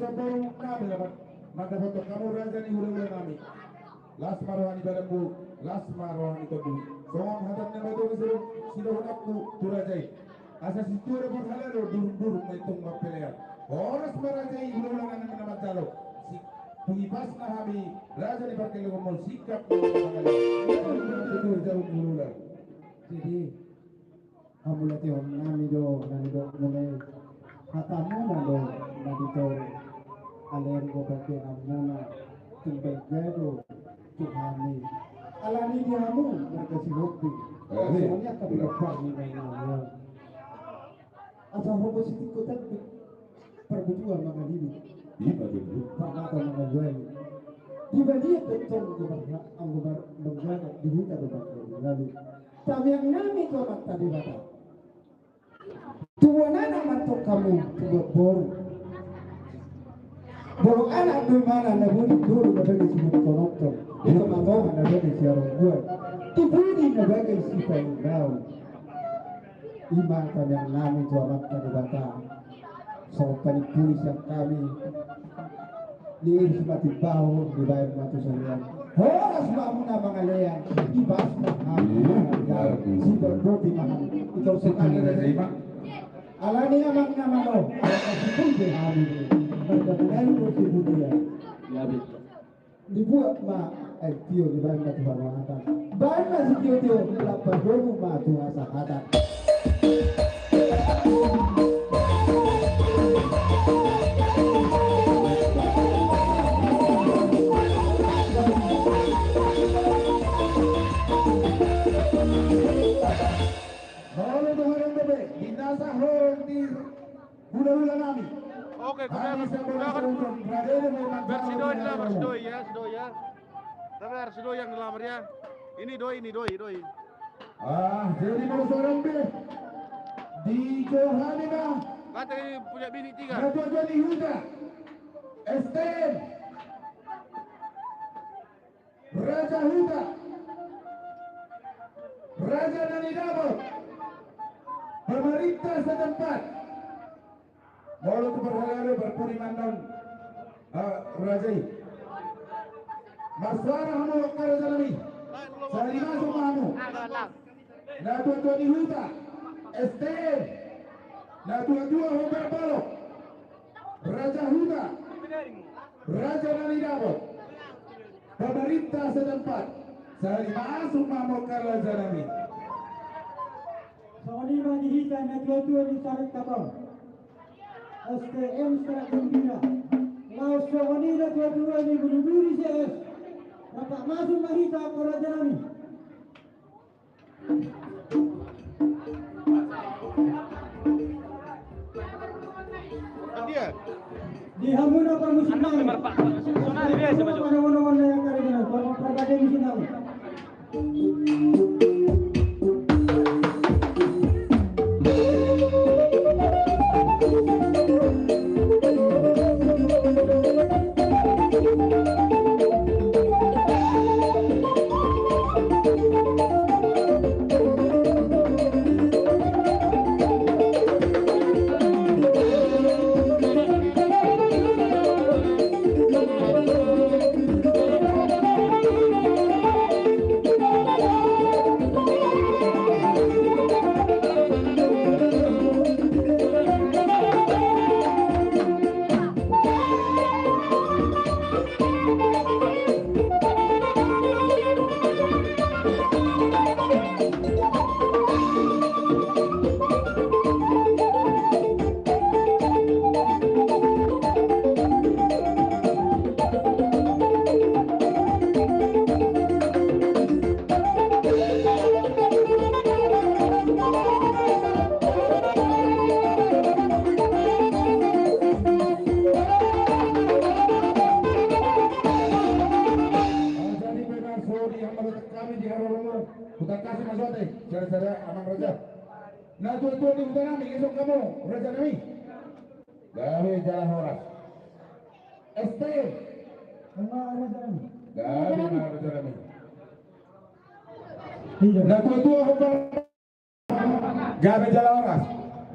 Boru nami, laho mandapothon hamu raja ni hulahula nami. Las ma roha ni badanmu, las ma roha ni tondimi. Songon hata ni na matua, sidohononku tu raja i. Asa sintua do parhalado, durungdurung ma i tong marpelean. Horas ma raja i hulahula nami na manjalo. Si, tu ipasna hami raja ni parkeluargamu, singkat ma i. Jadi, hamuliateon nami do na nidokmuna i, hatamuna do na di toru. Alai anggo bahenonmuna, tung balga do tu hami. Alani di hamu marga Sihombing. Amin. Songon i angka pinompar ni nainami on. Asa hobo sitingko tanduk, parbutuhan mangalili. Ima tutu. Parmata mangaluali. Di balian do tong anggo bar-, anggo bar-, manggagat di huta do bangga mangaluali. Tamiang nami tu Amanta Debata. Tubuan anak ma antong hamu, tubuan boru. Molo anak do imana na buni, boru na bagas sibotohonon. Ito ma tonga na bagas siharungguan. Tu pudi na bagas sipaindaon. Ima tamiang nami tu Amanta Debata. Songon panimpuli sian hami. Niiris ma timbahon, dibaen ma tu sorian. Horas ma hamuna mangalean, ibas ma hami mangalean. Siborboti ma hami. Ito sekali lagi. Alani amang na malo, sipul be hami. Marga Benalu do sibudian. Dibuat ma aek tio, dibaen ma tu harohatan. Baen ma sitiotio, lam padomu ma tu hasahatan. Molo dung adong dope di na sahorong ni hulahula nami. Oke, sabar, sabar. Biar si doi na lamar, si doi ya, si doi ya. Sabar, si doi yang lamar ya. Ini doi, ini doi, doi. Ah, jadi molo so adong be, dijou hami ma. Kata ini punya bini tiga. Natuatua ni huta, S T M. Raja huta, raja na nidapot, pemerintah setempat. Molo tu parhalado, parpudi ma annon, ah, raja i. Marsuara hamu angka raja nami. Sahali masuk ma hamu. Natuatua ni huta, S T M, natuatua hombar balok, raja huta, raja na nidapot, pemerintah setempat. Sahali masuk ma hamu angka raja nami. Songon i ma di hita natuatua ni Sarik Kapau, S T M Sarak Gembira. Laos songon i natuatua ni Bulubuli C S. Rap masuk ma hita angka raja nami. Di hamuna parmusik nami. Anak nomor empat. Sonari dia sama jo. Mana, mana, mana yang kari dengan, mana, mana dia di sini. Jadi, memang so di hambalang kami di Haroromor, hutangkasi ma sude, saudara-saudara, amang raja. Natuatua ni huta nami, ison hamu, raja nami. Gabe jala horas. S T M. Ima raja nami. Gabe ma raja nami. Natuatua hombar. Gabe jala horas.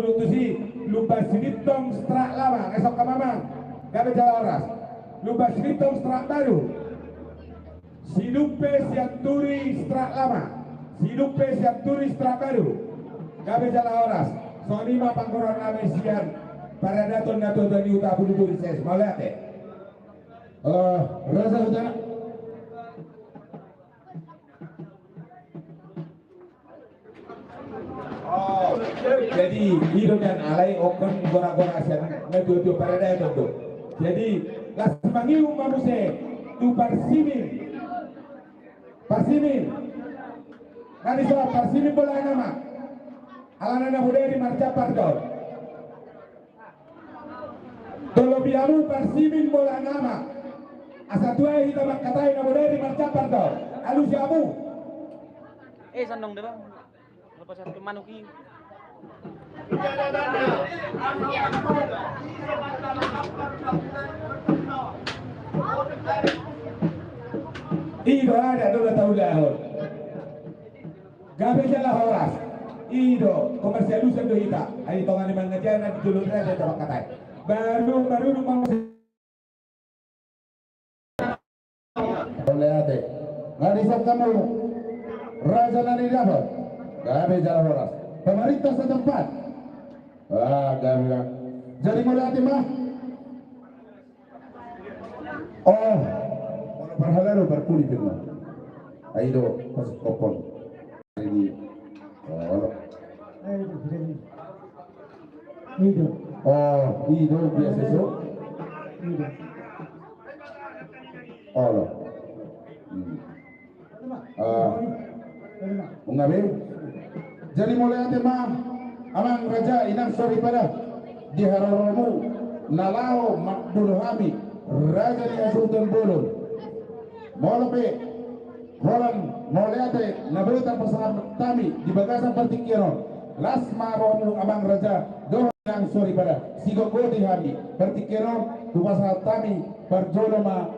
Molo dung tusi, Lumban Silintong Strak Lama, nunga songon i ma. Gabe jala horas. Lumban Silintong Strak Baru. Silumpe Sianturi Strak Lama. Silumpe Sianturi Strak Baru. Gabe jala horas. Songon i ma panggoraon nami sian paradaton natuatua ni huta Buluburis. Mauliate. Eh, raja huta. Jadi, i do nian alai ingkon goragora sian natuatua paradaton do. Jadi, laos mangihut ma muse tu parsimin. Parsimin. Nunga dison, parsimin bolana ma. Alana na bodari marjampar do. Tolopi hamu parsimin bolana ma. Asa tuai hita mangkatai na bodari marjampar do. Alusi hamu. Eh, sandong deh, Bang. Lepas satu manuk i. I do adat do na taulahon. Gabe jala horas. I do, komersial usan do hita. Ai tonga ni mangajar na di jolo raja hita mangkatai. Baru, baru rumah. Mauliate. Nunga dison hamu raja na nidapot. Gabe jala horas. Pemerintah setempat. Ah, gabe. Jadi mauliate ma. Oh, molo parhalado parpudi pe ma. Ai do, pas kopon. Ini. Oh. Ido. Oh, ido biasa so. Ido. Olo. Hmm. Ah. Nunga be. Jadi mauliate ma, amang raja, inang soripada, di haroromu na laho manjalo hami raja ni hasuhuton bolon. Molo pe holan mauliate na boi tarpasahat hami di bagasan partingkian on, las ma rohamu amang raja dohot inang soripada, sigogoti hami partingkian on, hupasahat hami parjolo ma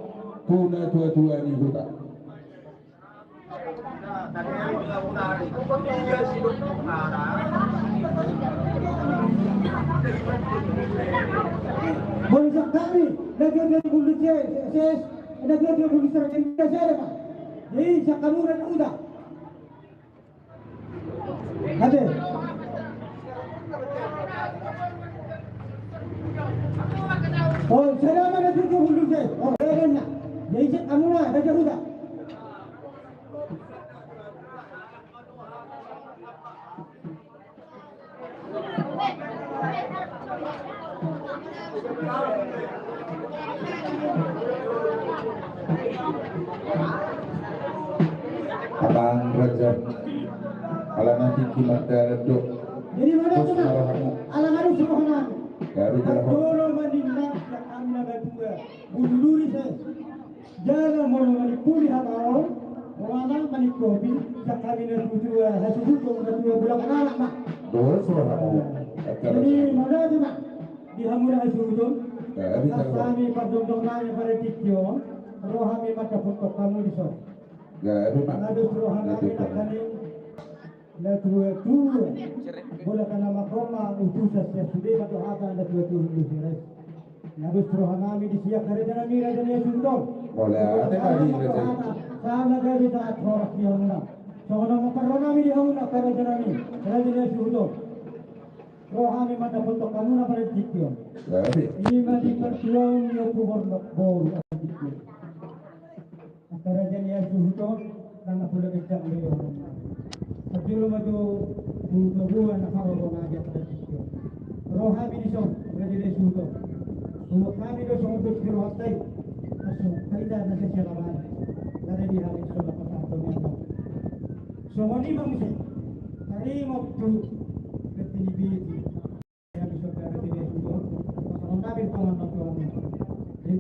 tu natuatua ni huta. Molo sian hami, na dua dua puluh C S S, na dua dua puluh seragen biasa ada, Pak. Jadi, sian hamu na uda. Ate. Oh, sada ma na dua dua puluh C S S. Oh, ya, ya, ya. Jadi, sian hamu na, na uda. Abang Rajab, ala nanti kimat darat do. Jadi mana tu na? Ala harus rohana. Baru jalan. Dolo manindak na kami na batua. Bulu luri saya. Jala molo manipuli hata on, molo manikopi, sian hami na tuatua hasuhuton, na tuatua bulakan anak ma. Dos rohamu. Jadi mauliate ma di hamu na hasuhuton. Asa hami pardongan nami pada tingki on, rohami mandapothon hamu dison. Gabe ma. Dos rohanami nangkaning. Na tuatua. Bola kana makoma utusan sian sude ma do hata na tuatua hulu siras. Na dos rohanami di sian karejanami raja ni hasuhuton. Bola ate kali raja. Sama gabe taat horas di hamuna. Songon na parrohanami di hamuna karejanami raja ni hasuhuton. Rohami mandapothon hamuna pada tingki on. Gabe. Ima di partuaon ni ompu bornok boru pada tingki on. Angka raja ni hasuhuton, nang na pola gejang do i rohanami. Parjolo ma jo tu toguan na haroro na di angka raja i. Rohami dison, raja ni hasuhuton. Hubuat hami do songon dos ni rohanta i. Langsung, tarida na sesa lawan. Tadi di hami songon pasahaton ni angka. Songon i ma muse. Taringot tu. Ketinibiti. Jadi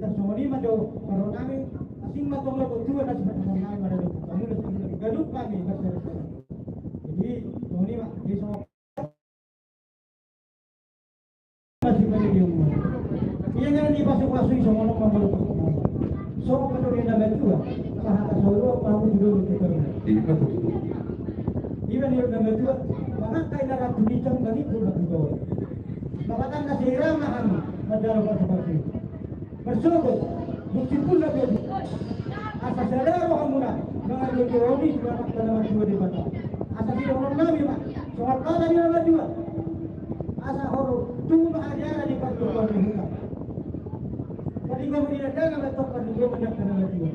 tarsongon i ma jo parrohanami, asing ma tong lopo tua na sipasahaton nami ma do tu hamu, asing ma ganup hami marsada-sada. Jadi songon i ma, jadi songon i ma. Ia nang dipasuk Pasui songon on ma molo. Songon padohon na matua, sahata saur matua tu dolok tu toru. Ima tutu. Ima ni na matua, mangangkat na ratu di jam bagi pun na putol. Maka tanda seirama kami, madalo pasu-pasu. Bersyukur, bukti pun na jadi. Asa sada rohamuna, mangadu rohani, selamat tanaman dua di mata. Asa tidak orang nami, Pak. Songon kata dia nama dua. Asa horo, tunggu bahagia di pertemuan di hutan. Tadi gua melihat dalam laptop kan gua melihat dalam laptop.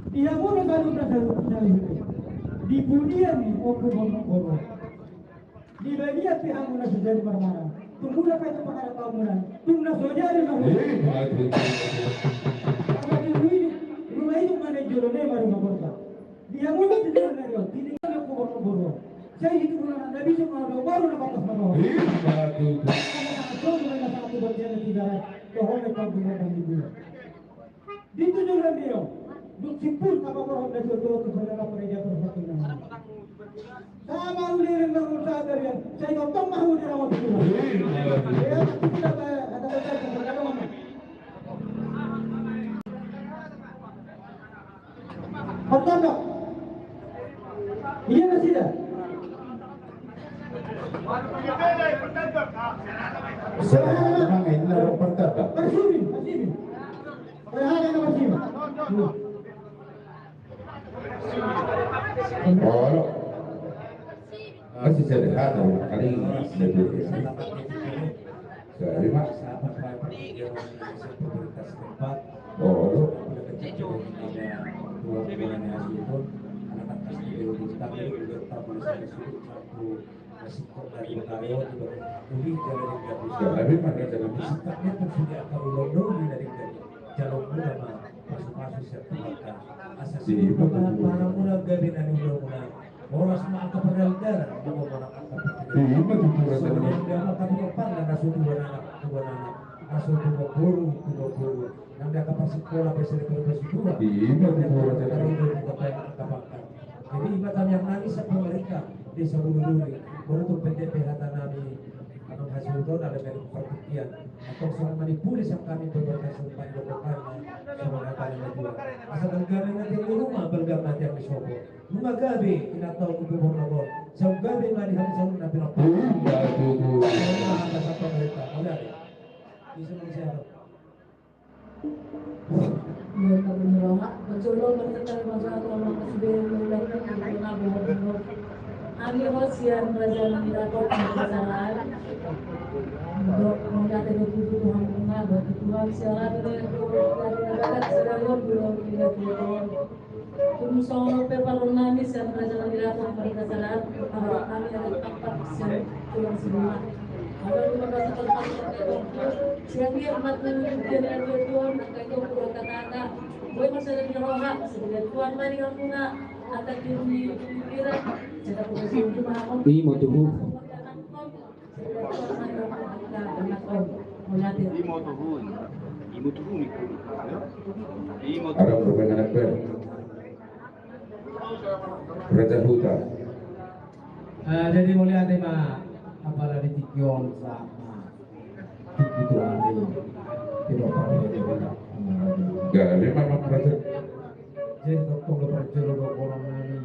Dia mulu baru dah selalu selalu itu. Di pudian ni oku ngomong ngomong. Di bagian pihak muna sejadi marmara. Tunggu dapat itu pakara kau muna. Tunggu na sojadi mah. Eh, mati. Apa di rumah itu, rumah itu mana jolo ne baru makorta. Dia mulu tidak ada dia. Tidak ada kubur-kubur. Saya itu muna na bisa mau baru na batas mana. Eh, mati. Ada satu mana satu bagian tidak. Tohon itu bukan di bulan. Di tujuh radio, duk simpul apa bohong dan tutur tu saudara pereja perhatian. Sama ulirin bangun sadar yang saya totong mahu di rawat itu. Ya, kita ada ada ada ada. Pertanda. Iya masih dah. Sekarang ini orang pertanda. Persibi, persibi. Olo. Masih sederhana, kali ini. Jadi, Mak. Olo. Tapi pada jalan itu. Sikapnya pun sudah akan ulang dulu dari jalur mula mah pasu-pasu siap terbakar. Asa sih, paham-paham mula gabe nani ulang mula. Boras mah angka perdalan darah, maka mula angka perdalan darah. Iya, betul, betul. Soalnya dia mah kan kepala, nasu dua anak, dua anak. Nasu dua boru, dua boru. Nang dia kapal sekolah, biasa di perpes dua. Iya, betul, betul. Dari itu kita bayar angka pangkat. Jadi, ima tamiang nami sian pemerintah desa Buluduri, beruntung P T P hata nami, anu hasil to, ada dari perhatian. Atau selama ini pulih sian kami pemerintah sempat dokok kami, sama kata yang kedua. Asal gabe mati di rumah, bergabe mati di sopo. Nunga gabe, ina tahu untuk bornobor. Sau gabe mari hari sau nabi lapor. Iya, betul, betul. Sama angka sian pemerintah, ada. Bisa mensiap. Ia tabuni roha, parjolo marhite masalah tu anak S B M mulai tu anak bohong. Hami ho sian raja nang dato pasaran. Dok mauliate do tutu tu hamuna, dok tu Tuhan sian raja nang dato pasaran. Tung songon on pe parrohahon nami sian raja nang dato pasaran. Parrohahon nami adat Pakpak sian tulang si Bima. Adong di bagasan tempat tertentu. Sian dia umat nami di dia nang tuan angka itu kurang kata-kata. Boi masa dari roha, sebagai tuan mari hamuna, angka diri pikiran, sedang kurang sini mahakam. Imo tuhu. Imo tuhu. Imo tuhu. Imo tuhu. Ada berbagai anak ber. Raja Huta. Eh, jadi mauliate ma apala di tingki on sa ma tingki tu ate. Tidak apa-apa. Ya, memang Raja. Jadi tong do parjolo do orang nami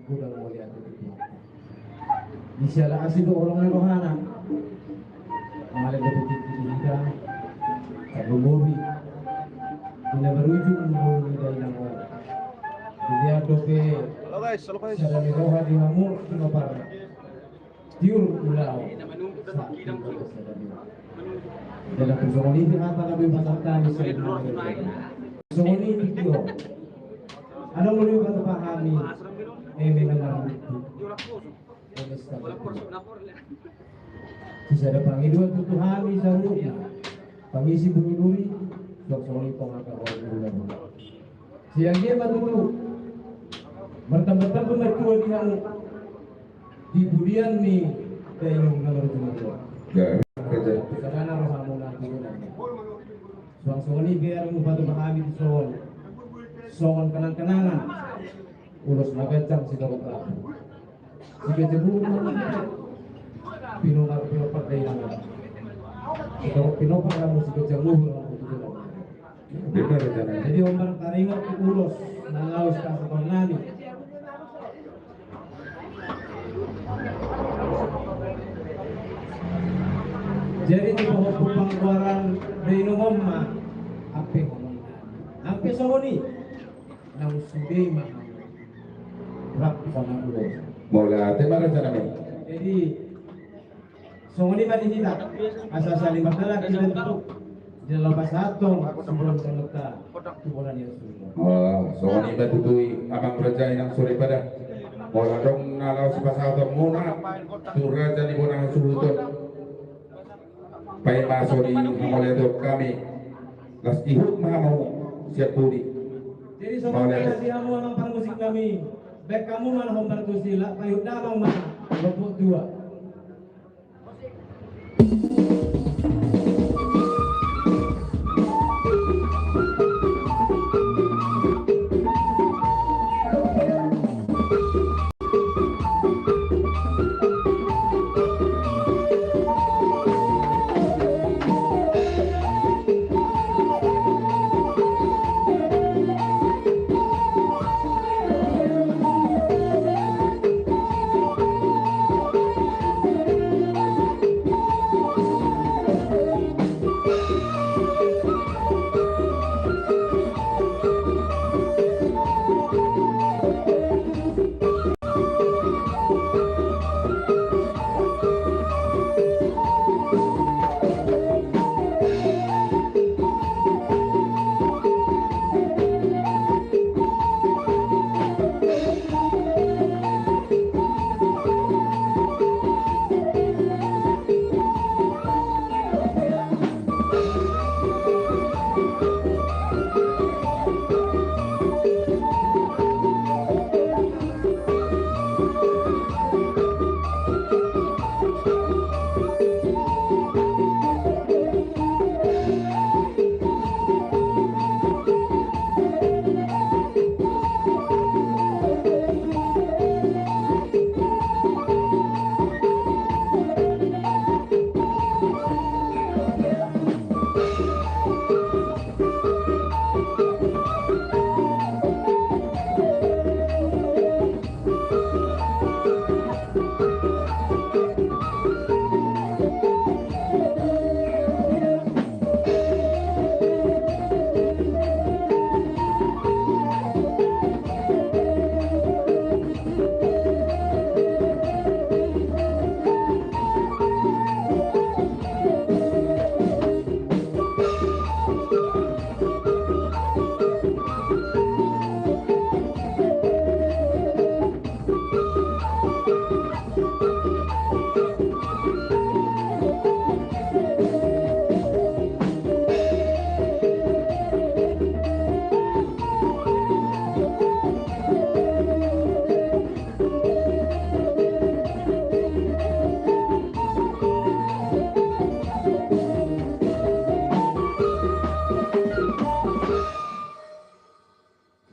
godang mauliate tu Tuhan. Di siala asi do orang nami rohana. Male do tingki di hita. Kalau bobi. Ina berujung bobi dari nang orang. Jadi ado pe sada ni roha di hamu, ino parna. Tiur ulaon. Dalam persongon ini hata na bebas kami. Persongon ini tiur. Ada mulu kata pahami. Eh, memang itu. Sisada pangidoan tu hami saluhutna. Pangisi Buluduri, suang songon i pangaka orang gula. Sian dia ma tutu. Martamba-tamba martua di hamu. Di pudian ni dainang na marjumolo. Sadana rohamuna tutu. Suang songon i biar mupatupa hami di son. Songon kenang-kenangan. Ulos na ganjang sitorop labu. Siganjang uhur ma. Pinompar, pinompar dainang. Sitorop pinompar labu siganjang uhur. Jadi hombar taringot tu ulos na laho sipasahaton nami. Jadi di pahompu panggoaran do inumon ma ampe hombar nami. Ampe songon i. Naung sude ma rap hona ulos. Mauliate ma raja nami. Jadi songon i ma di hita, asa saling mardalan hita tu jala pasahathon sibulan songon ta tu bona ni asu. Ah, songon i ma tutu i amang raja inang soripada. Molo adong na laho sipasahaton muna tu raja ni bona hasuhuton. Paima songon i mauliate hami. Las ihut ma hamu sian pudi. Jadi songon i ma di hamu amang parmusik nami. Baen hamu ma na hombar tu sila, paihut damang ma lompok tua.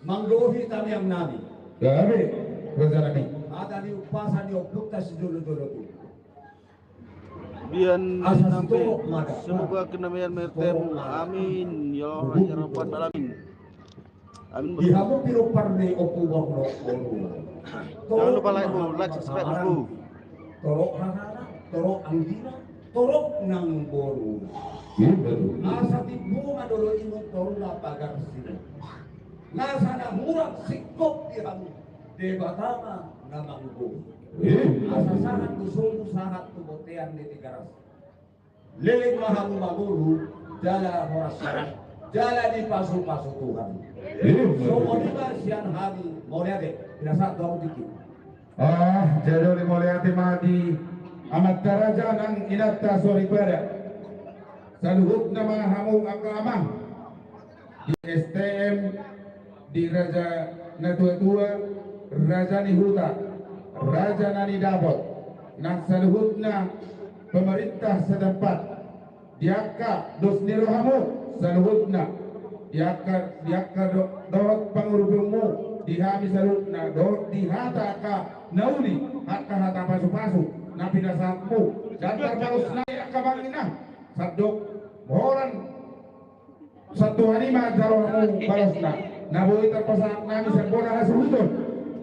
Manggohi tangiang nami. Gabe, raja nami. Hata ni umpasa ni ompunta sijolo-jolo tubu. Baen nami pe, semoga kedamaian menyertai mu. Amin ya Allah, ya Rabbal Alamin. Amin. Di hamu pinompar ni Ompu Borngin. Jangan lupa like, Bu, like, subscribe, Bu. Torop hahana, torop anggina, torop nang boru. Iya, betul. Asa timbo ma dolo ingot toruna pagar sini. Nasa na hurang singkop di hamu, Debata ma na manggohi. Iya, betul. Asa sahat tu solu, sahat tu bontean ni Tigaras. Leleng ma hamu mangolu, jala horas-horas, jala dipasu-pasu Tuhan. Iya, betul. Songon i ma sian hami, mauliate, pinasahat tu hamu tingki. Ah, jadi uli mauliate ma di amanta raja nang inanta soripada. Saluhutna ma hamu angka amang di S T M, di raja na tua-tua, raja ni huta, raja na nidapot, nang saluhutna pemerintah setempat, di angka dos ni rohamu saluhutna, di angka, di angka do-, dohot pangurupimu, di hami saluhutna, dohot di hata angka na uli, angka hata pasu-pasu na pinasahatmu, dan tarbaus nai angka amang inang, sandok holan Santuhon i ma jalo hamu balasna. Na boi tarpasahat nami sian bona hasuhuton.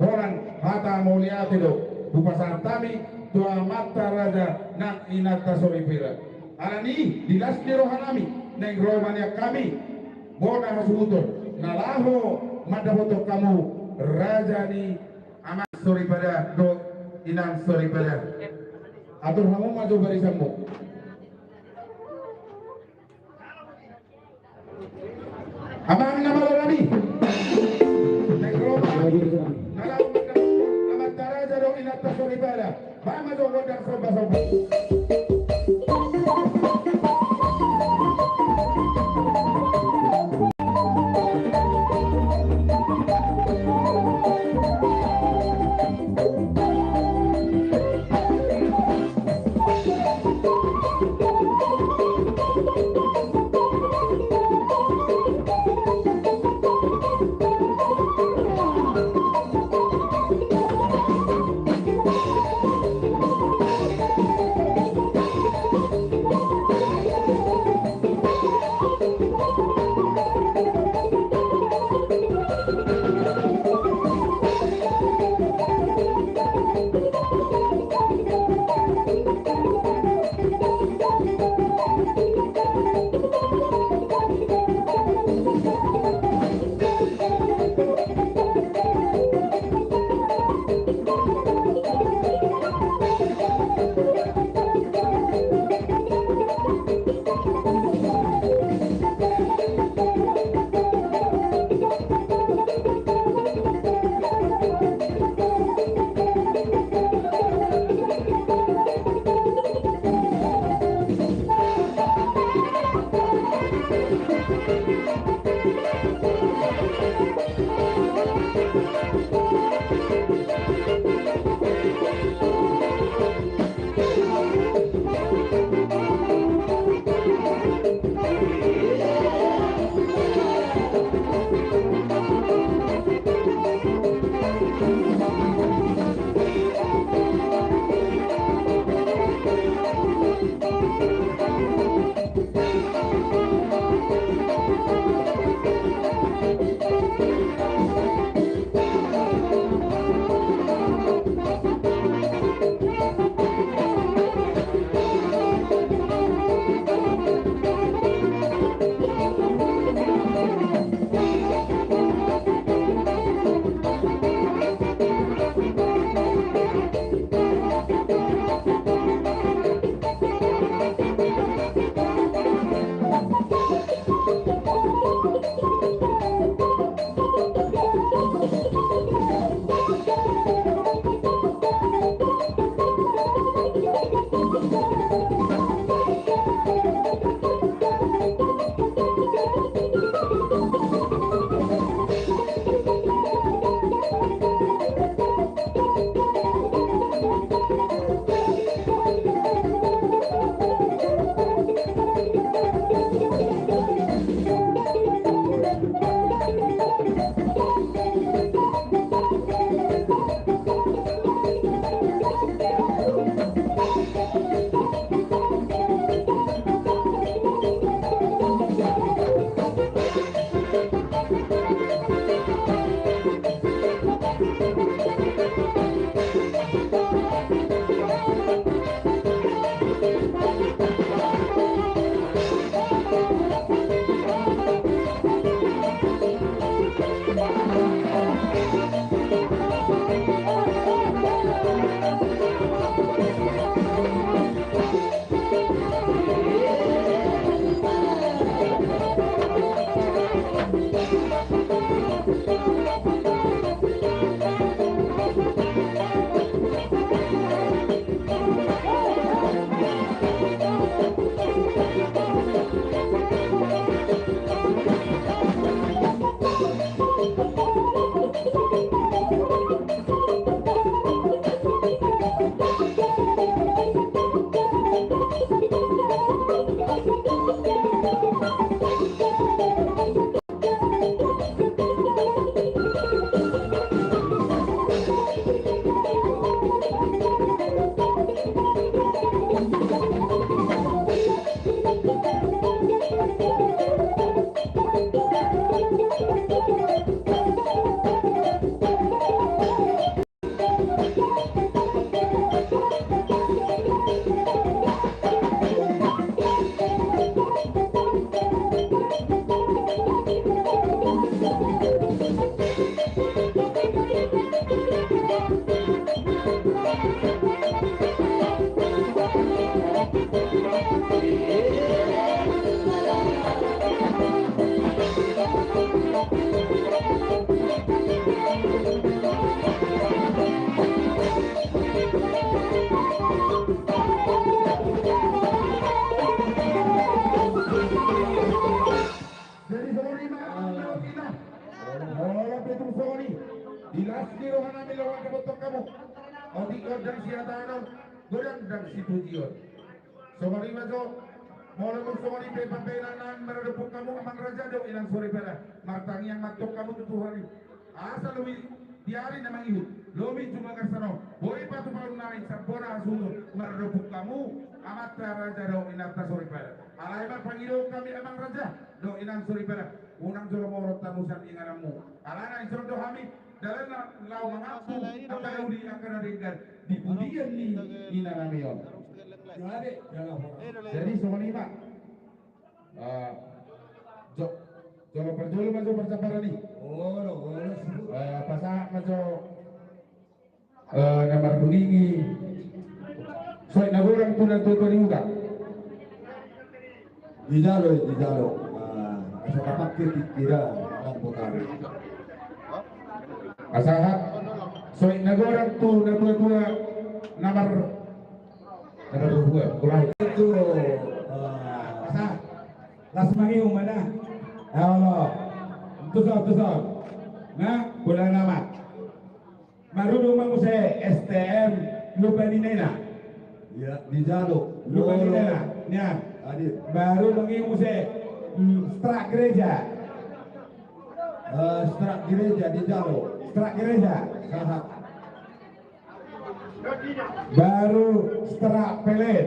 Holan hata mauliate do hupasahat hami tu amanta raja nang inanta soripada. Alani i di las ni roha nami naeng ro ma nian hami bona hasuhuton na laho mandapothon hamu raja ni amang soripada dohot inang soripada. Atur hamu ma jo barisanmu. Amang na malo nami. Naeng ro ma. Na laho mandapothon amanta raja dohot inanta soripada. Baen ma jo gondang sombasomba. Di las ni roha nami laho mandapothon hamu. Otik on ndang sihataon, godang ndang sipujion. Songon i ma jo, molo tung songon i pe pambahenan nami maradophon hamu amang raja dohot inang soripada. Martangiang ma antong hamu tu Tuhan i. Asa lobi di ari na mangihut, lobi jumagarsano, boi patupaon nami sambona hasuhuton maradophon hamu amanta raja dohot inanta soripada. Alai ma pangidohon hami amang raja dohot inang soripada, unang jolo morot hamu sian ingananmu. Alana dison do hami dalanna laho mangampu angka na uli angka na denggan di pudian ni inanami on. Jadi songon i ma. Ah, jo, jolo parjolo ma jo parsaparan i. Olo, olo, sibuk. Ah, pasahat ma jo. Eh, na marhulingi. Soit na godang tu na tuatua di huta. Dijalo, dijalo. Ah, asa tapake pikiran nang potari. Pasahat. Soit na godang tu na tuatua na mar-, na marhulingi. Kurang. Itu, ah, pasahat. Las mangihut ma na. Ya Allah. Tuson, tuson. Na, bola nama. Marudung ma muse S T M Lumban Inena. Ya, dijalo. Lumban Inena. Nian. Adil. Baru mangihut muse, mm, strak gereja. Eh, strak gereja dijalo. Strak gereja. Sahat. Baru strak pelen.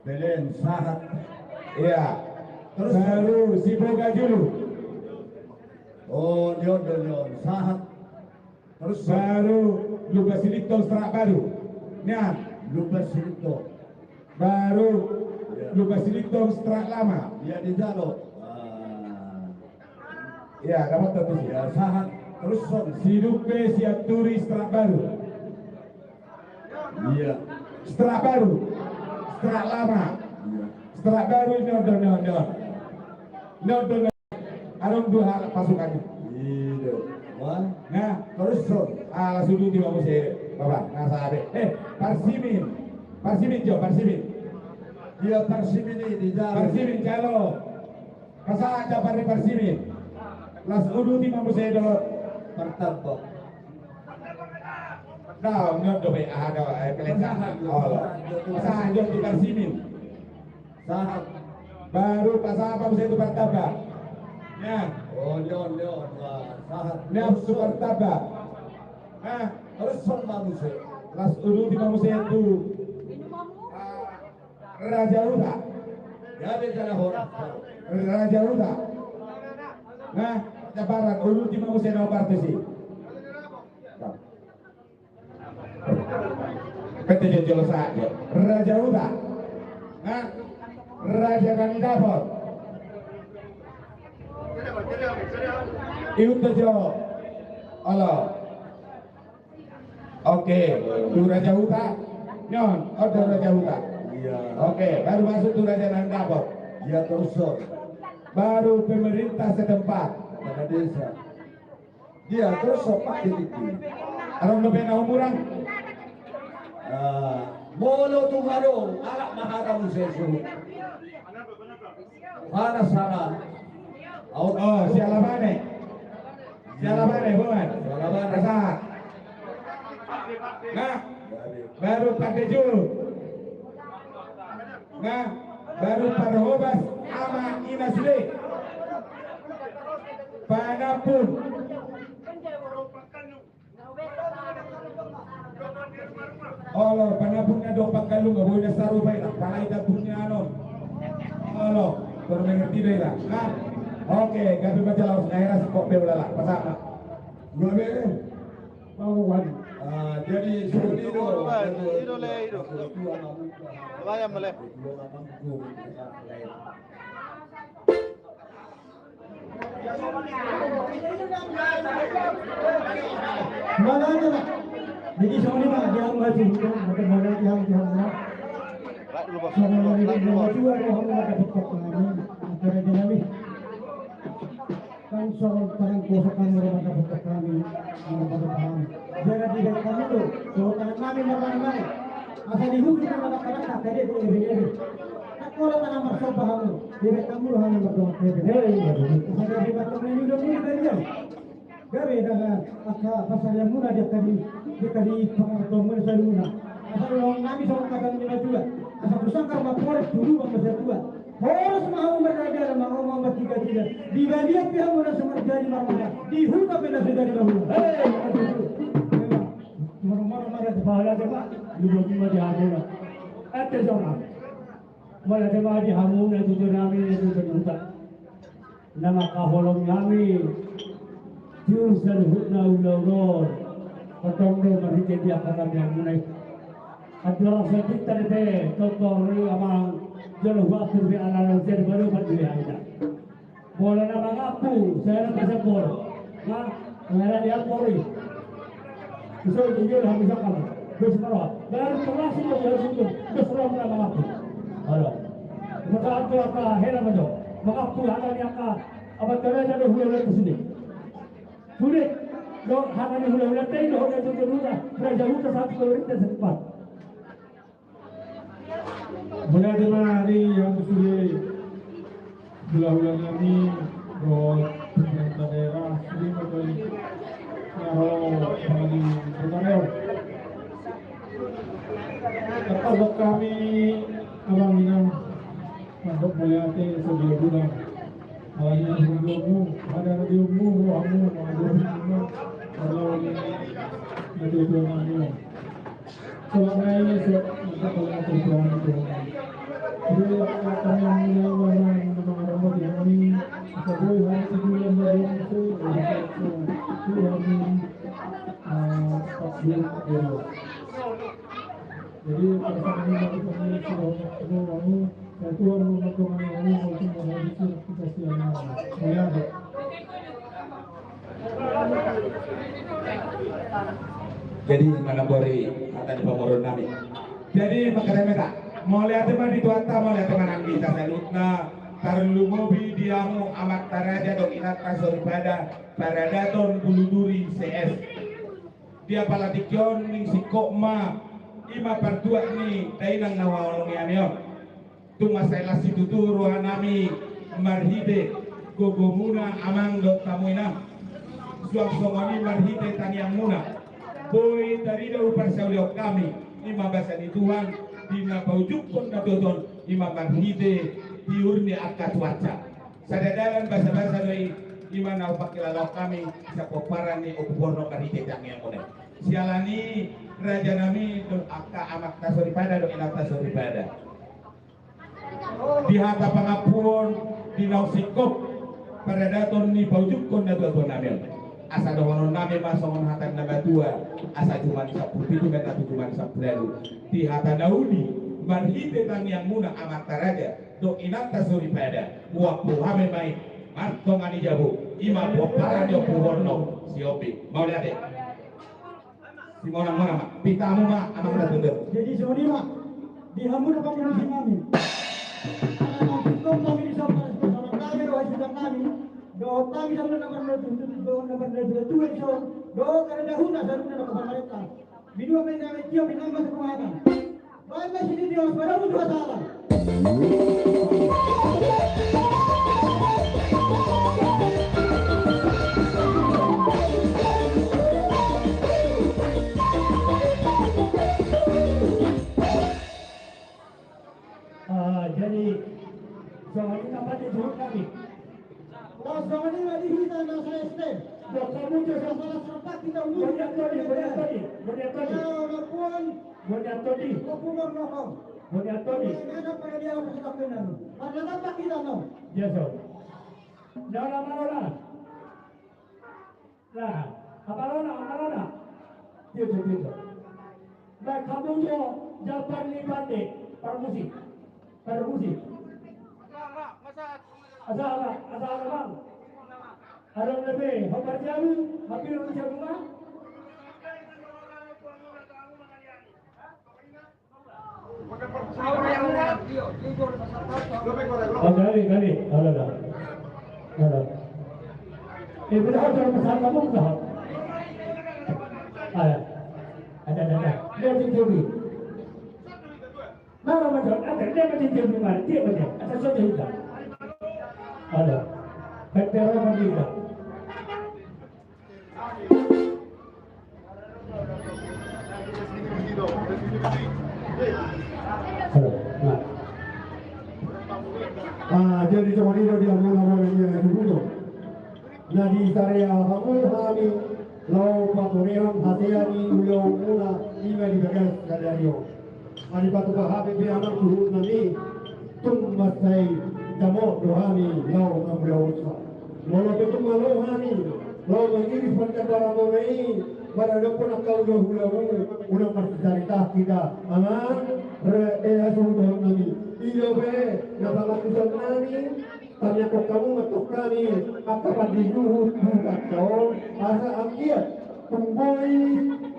Pelen, sahat. Iya. Terus? Baru siboga julu. Oh, nion, nion, nion. Sahat. Terus? Baru Lumban Silintong strak baru. Nian. Lumban Silintong. Baru. Iya. Lumban Silintong strak lama. Iya, dijalo. Ah. Iya, dapothon tusi. Iya, sahat. Terus, son. Sidumbe Sianturi strak baru. Iya. Strak baru. Strak lama. Iya. Strak baru, nion do, nion do. Nion do, nion. Adong dua hal pasukan. Iya. Wah. Nah, terus, son. Ah, langsung di mana sih, Bapak? Nah, sabe. Eh, Parsimin. Parsimin, jo, Parsimin. Iya, Parsimin ini di jalan. Parsimin, jalo. Pasahat Japar ni Parsimin. Las uduti ma muse dohot Partamba. Nah, nion do be, aha do, eh, pelesahan. Pasahat. Oh, pasahat jo tu Parsimin. Sahat. Baru pasahat ma muse tu Partamba. Nah. Oh, nion, nion. Wah, sahat. Nion tu Partamba. Nah. Terus son ma muse. Las uduti ma muse tu. Ah. Raja Huta. Ya, be, jala hora. Raja Huta. Nah, Japaran, uduti ma muse na partai si. Nah. Pete jo jolo saja. Raja Huta. Nah, Raja Nandapot. Ihut jo. Halo. Oke, tu Raja Huta. Nion, on do Raja Huta. Iya. Oke, baru masuk tu Raja Nandapot. Iya, terus, son. Baru pemerintah setempat. Kepala desa. Iya, terus, son, Pak Diki. Adong dope na umurang. Nah, molo tung adong, alap ma hata muse suhut. Mana sana? Oh, Sialabane. Sialabane, Boman. Sialabane. Rasa. Nah, baru Pande Julu. Nah, baru Parhobas ama ina sude. Panampun. Olo, panampun na dompak galung, boi na sarupa i, apalai tampun ni anon. Olo, baru mengerti do ita. Nah, oke, gabe ma jala, os na heras kok be ulala, pasahat ma. Gabe. Mau wan. Ah, jadi seperti itu. Ido le, ido. Lumayan mele. Mana ada, Pak? Jadi, soalnya, Pak, dia nggak sih, dia nggak ada, dia nggak ada. Soalnya, dia nggak ada, dia nggak ada. Acara dia nih. Kan soal tangan kosong kan mereka dapat kami, mereka dapat kami. Jadi, tidak kami tuh, kalau tangan kami mereka kami. Asa dihukum sama kata-kata, tadi itu lebih-lebih. Kan kalau tangan bersombong, tidak kamu hanya berdoa saja. Hei, asa dari batas ini udah mulai dari jauh. Gabe danga angka pansarianmuna di angka di, di angka di pangarahutmuna saluhutna. Asa dohononnami songon hata ni natua-tua. Asa tu sanggar ma horas, tu lubang ma satua. Horas ma hamu mardalan, mangomong martigatiga. Di balian pe hamu na so marjadi marmula. Di huta pe na so jadi marhula. Hei, aduh. Memang. Moro-moro ma raja. Mauliate ma. Lubang ma di hamuna. Ate songon. Mauliate ma di hamuna, tutu nami, tutu huta. Na mangkaholongi hami tu saluhutna ulaon on. Tongtong do marhite di angka tangiangmuna i. Andorang so pintar pe tongtong ro amang jolo huatur be ala laut jadi baru panduli hita. Molo na mangampu saya na pasapor. Nah, ngarani ampori. Iso jujur habis akal. Bes marawa. Baru termasuk lo harus itu. Bes rom na mangampu. Halo. Maka aku angka hela majo. Mangampu hata ni angka. Apa teraja do hula hula tu sini. Sude. Do hata ni hula hula tei do hula tu hula. Raja huta satu pemerintah setempat. Mauliate ma di hamu sude hulahula nami dohot pemerintah daerah sude ma tadi na ro pangadi pertanggal. Tetap hami abang inang mandok mauliate sadia gudang. Alai na di ummu, ada na di ummu, rohamu, ada di ummu, ada di ummu. Solang nai so, untuk kalian terpulang itu. Jadi, kami yang mulai mana yang mengenal rambut yang ini, sebagai hari itu yang baru itu, itu kami, eh, takbir dulu. Jadi, pada saat ini, kami sudah mau, mau, mau, saya tuan mau, mau, mau, mau, mau, mau, mau, mau, mau, mau, mau, mau, mau, mau, Jadi, manambori hata ni pamoruon nami. Jadi, mangkatai ma hita. Mauliate ma di Tuhanta, mauliate ma nang di hita saluhutna. Tarlumobi di hamu amanta raja dohot inanta soripada, paradaton Bulu Duri C S. Di apala tingki on ning singkop ma, i ma partuat ni dainang na huhaholongi hami on. Tung mansai las situtu rohanami marhite gogomuna amang dohot hamu inang. Suang songon i marhite tangiangmuna. Boi tarida huparsaulihon hami, i ma basa ni Tuhan, di na paujunghon na tuatua on, i ma marhite tiur ni angka cuaca. Sada dalan basabasa do i, i ma na hupangkilalahon hami, sian pomparan ni Ompu Bornok marhite tangiangmuna i. Siala ni i rajanami dohot angka amanta soripada dohot inanta soripada. Di hata pangampuon, di naung singkop paradaton ni paujunghon na tuatua nami on. Asa dohonon nami ma songon hata ni na matua, asa jumadi sampulu pitu ma na tu jumadi sampulu ualu. Di hata na uli, marhite tangiangmuna amanta raja dohot inanta soripada, huampu hami ma i martonga ni jabu, i ma pomparan ni Ompu Bornok Sihombing. Mauliate. Simonang-monang ma. Pinta hamu ma, amang na tutur. Jadi songon i ma. Di hamu na pande musim nami. Ala na tingkop nami di sopa, sopa nami dohot hasuhuton nami. Dohot hami saluhutna na marnatuatua, dohot na marnatuatua di son. Dohot karena huta saluhutna na pamarenta. Minum apa yang kami cium, minum apa sebuah. Baen ma sini di os, baru butuh salah. Ah, jadi, soalnya apa dia jawab kami? Laos songon i ma di hita na sa S T. Dokter muncul. Salah serempak kita umur. Bonian todi, bonian todi, bonian todi. Ya, Ompu Bornok. Bonian todi. Ompu Bornok. Bonian todi. Ini ada pada dia apa sudah kenal. Pada dapat kita no. Biasa. Nda na manola. Nah, apa lona, apa lona? Dia tu, dia tu. Baik, kamu tu, Japar ni pande, parmusi. Parmusi. Asa ala, asa ala, bang. Ada lebih, hobar jamu, hampir jamu, bang. Oh, kali, kali. Halo, halo. Halo. Eh, benar, halo, pesan kamu, benar. Ada. Ada, ada, ada. Dia di T V. Mana macam, ada, dia di T V, mana? Dia macam, ada saja juga. Halo. Baik, dia orang juga. Jadi songon i do di hamuna bona ni hasuhuton na disarea hamu hami laho patorehon hasea ni ulaonmuna i ma di bagas sadari on. Ai dipatupa hami pe amang suhut nami, tung mansai tama do hami laho mangulahonsa. Molo pe tung malo hami laho mangiris parjambaran muna i, maradophon angka ulaulamu, unang marsicarita hita amang, re, e, hasuhuton nami. I do pe na pangantuson nami. Tangiangkon hamu ma tong hami angka pande juhut tu angka on, asa anggiat tung boi,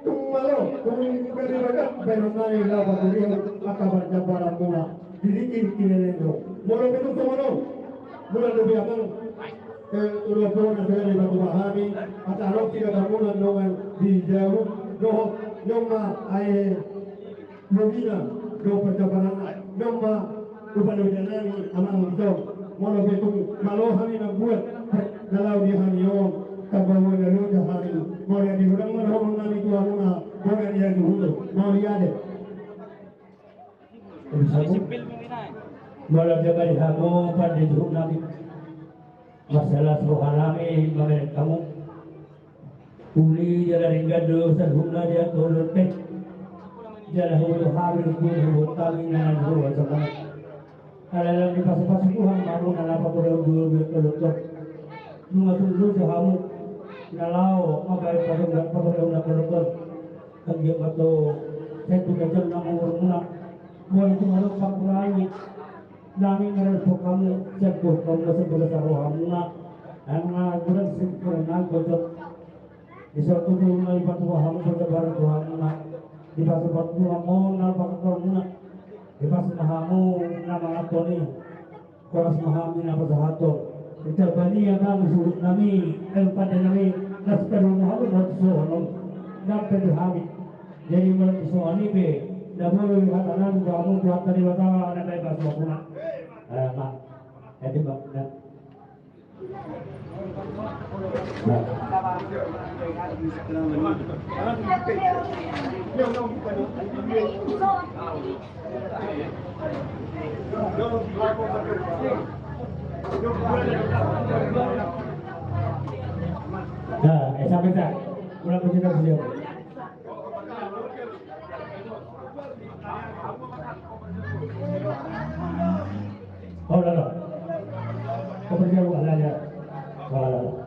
tung malo, tung gabe bagak bahenon nami laho patorehon angka parjambaran muna di tingki tingki na leleng on. Molo pe tung songon on, molo dope amang, e, ulaon na songon i dipatupa hami, asa adong sigatamuna dongan di jabu dohot noma ae lobina do parjambaranna, noma upa loja nami amang dison. Molo pe tung malo hami mambuat na laho di hami on, tamba bona loja hami. Molo di hudang ma dohonon nami tu hamuna bona ni hasuhuton, mauliate. Molo pe bari hamu pande juhut nami, marsilas roha nami mamereng hamu. Uli jala denggan do saluhutna di angka ulaonta i. Jala huboto hami do, huboto hami na naeng huboto hami. Alai lam dipasupasu Tuhan ma hamu na laho patorehon ulaon ni angka ulaonta on. Nunga tung loja hamu na laho mambahen patorehon, patorehon ni angka ulaonta on. Anggiat ma tong sahat tu ganjang na umurmuna. Molo tung adong pangkurangan nami maradophon hamu, sian hamu ma sian bagasan rohamuna. Ai ma godang sian hamu na godang. Dison tutu ma dipatupa hamu parjambaran rohamuna. Dipasupasu hamu na pangkatahonmuna. Dipasupasu hamu na manganhon i. Horas ma hami na pasahathon. Ita bani amang suhut nami, e, pande nami, na sitadomu hamu ma tu son on. Nang pe tu hami. Jadi molo tu son i pe na boi hata nami tu hamu, Tuhanta Debata na baen basa hamuna. E, ma. Jadi ma. Nah. Nah, e, sampe sa. Ulang, ulang, ulang. Oh, ulang, ulang. Kau pergi, ulang, ulang, ulang. Ulang, ulang.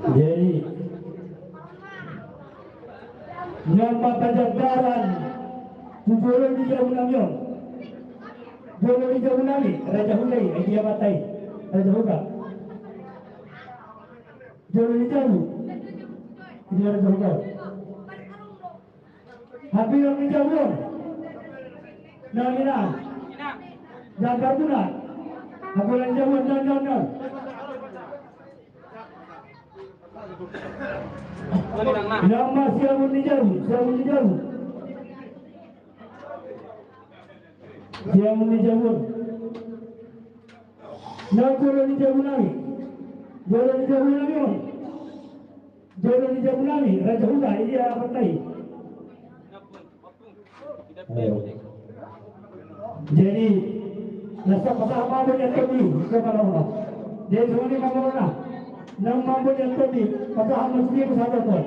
Jadi, nang ma parjambaran tu jolo ni jabu nami on. Jolo ni jabu nami, Raja Huta i, e, dia matai. Raja Huta. Jolo ni jabu. Dia Raja Huta. Hape nang ni jabu on. Nang ina. Jambar muna. Hape nang ni jabu on, nang, nang, nang. Nang ma siamun ni jabu, siamun ni jabu. Siamun ni jabu on. Nang jolo ni jabu nami. Jolo ni jabu nami on. Jolo ni jabu nami, Raja Huta, i dia matai. Jadi, langsung pasahat ma mambot ni tondi, coba lo. Jadi, songon i ma molo na. Nang mambot ni tondi, pasahat ma sude, pasahat ma.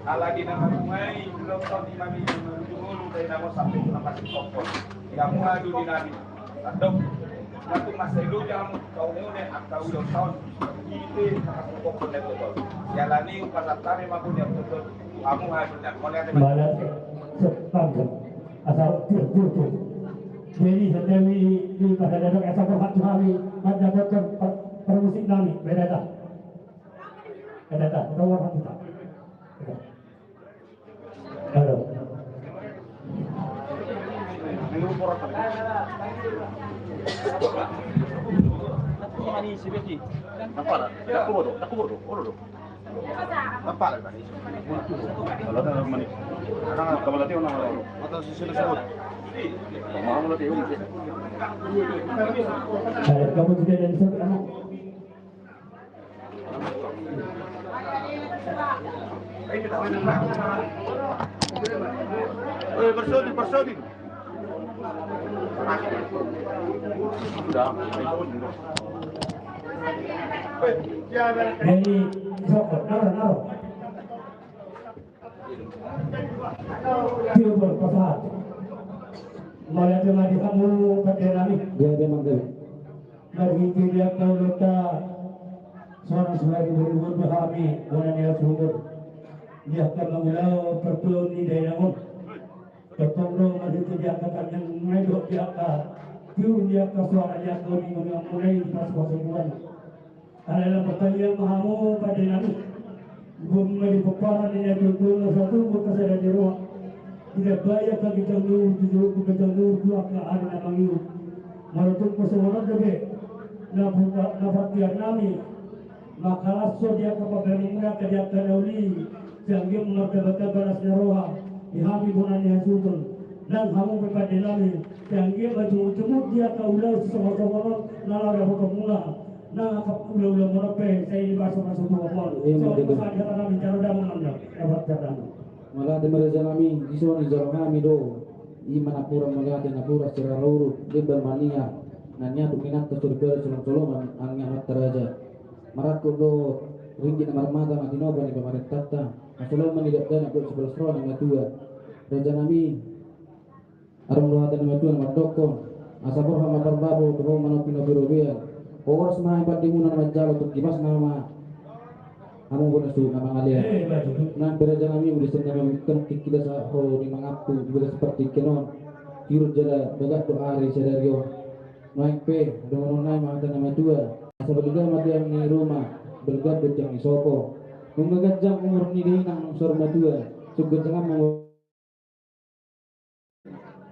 Alai di na marungai, belum tahu di mana, di mana, di mana, di mana, sampai ke tempat di toko. Di hamu adu di nami. Adong. Natu masai loja hamu, kau mune, angka ulang tahun. Ite, angka toko, toko. Jalani, upasan tani, mampu, dia, toko. Hamu adu, dan, mauliate. Mauliate. Sepangkan. Asal, tuh, tuh, tuh. Jadi, setiap di, di pasal ada, asal berhati hati, ada dokter, per-, permusik nami, beda dah. Beda dah, kita orang hati tak. Halo. Nampak tak? Aku bodoh, aku bodoh, aku bodoh. Nampak tak? Kalau ada manis. Karena kalau dia orang, orang. Mata sisi tersebut. Eh, kamu tidak ada di sana, kamu. Eh, personil, personil. Jadi, sokot, naro, naro. Tiur berpesan. Mauliate ma di hamu pande nami. Dia, dia manggil. Marhite di angka ulaonta, sonang sahari beribu hami bona ni hasuhuton. Di angka mangulahon partuaon ni dainang on. Tongtong do marhite di angka tandang nai dohot di angka tiur di angka suara di angka uninguningan muna i di pasupasu Tuhan. Alai lam partangiang ma hamu pande nami. Gum ma di pomparan ni na tutu na satu buka sada di roha. Tidak bayar bagi jauh tujuh buka jauh dua ke hari na mangiu. Maratung pasohonan dope. Na buka na patiar nami. Maka laso di angka pagari muna ke di angka na uli. Sianggian martabata balas na roha. Di hami bona ni hasuhuton. Nang hamu pe pande nami. Sianggian ma jumut-jumut di angka ulaon sisongon-songon on na laho dapoton muna. Nang angka ulaon-ulaon muna pe sai dibaso-baso tu amon. Iya, so betul. Masa di hata nami jaro damang nang dapat jaro damang. Mauliate ma raja nami, dison dijalo hami do. I ma napuran mauliate napuran sirara urut, lemban ma nian. Na niatuk ni inanta soripada solom-soloman anggi amanta raja. Marangkup do ringgit na marmata na tinopa ni pamarentanta. Na so laho ma ni dakdanak dohot sipalas roha ni matua. Raja nami. Adong do hata ni matua na mandokkon, asa borhat ma parbabo tu ho manoppi na pirobean. Horas ma hami pande muna na manjalo, tung tipas nama hamu bona suhut na mangalean. Nang pe raja nami, uli sian na mamingkon tingki da sahat ho di mangampu di bagasan partingkian on. Tiur jala bagak do ari sadari on. Nuaeng pe dohonon nami ma hata ni matua, asa balga ma tiang ni ruma, balga do tiang ni sopo. Nunga ganjang umur ni dainang nang saur matua, so ganjang ma umur.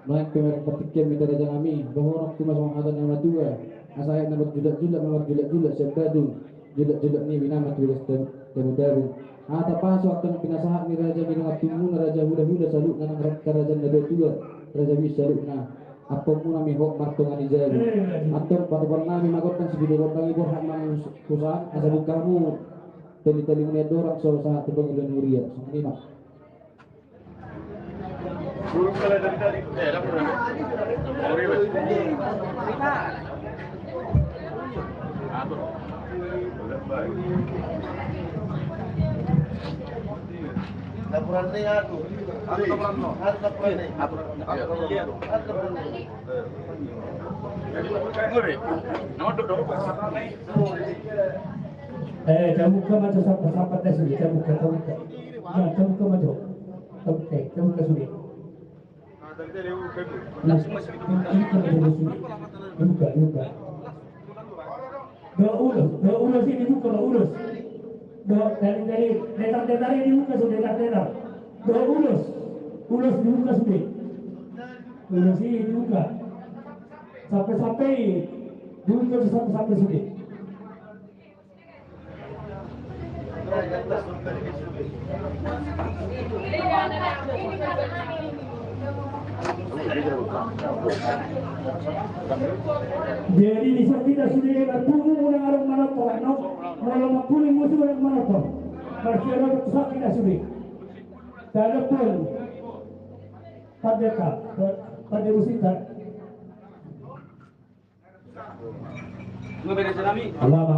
Nuaeng pe marhite partingkian i raja nami, dohononku ma songon hata ni matua, asa aek na marjulak-julak ma marjulak-julak sian batu, julak-julak ni binahen ma tu bagas tabu-tabu. Hata pasu angka na pinasahat ni raja ni dongan tubumuna, raja hulahula saluhutna nang angka raja na dua tua, raja bihis saluhutna. Ampuonmuna ma i hot martonga ni jabu. Antong patupaon nami ma gondang, sipitu gondang i borhat ma nang husahahon, asa buka hamu tali-tali muna i andorang so sahat tu pangula ni huria. Songon i ma. Laporan ni anu. Anu laporan no. Anu laporan ni. Anu laporan ni. Eh, tabuka ma jo sampah-sampah na sude, tabuka, tabuka. Nah, tabuka ma jo. Tabuka, tabuka sude. Nah, tabuka ma jo sude. Tabuka, tabuka. Dohot ulos, dohot ulos i dibuka, dohot ulos. Dohot tali-tali, detar-detar i dibuka sude, detar-detar. Dohot ulos, ulos dibuka sude. Ulos i dibuka. Sampe-sampe i dibuka tu sampe-sampe sude. Jadi di samping na sude na tumu unang adong manopot, no? Molo mangkuling musu unang manopot. Marsiaroto tu samping na sude. Telepon. Pandeka, pande musik kan. Nggak beda salami. Apa, apa?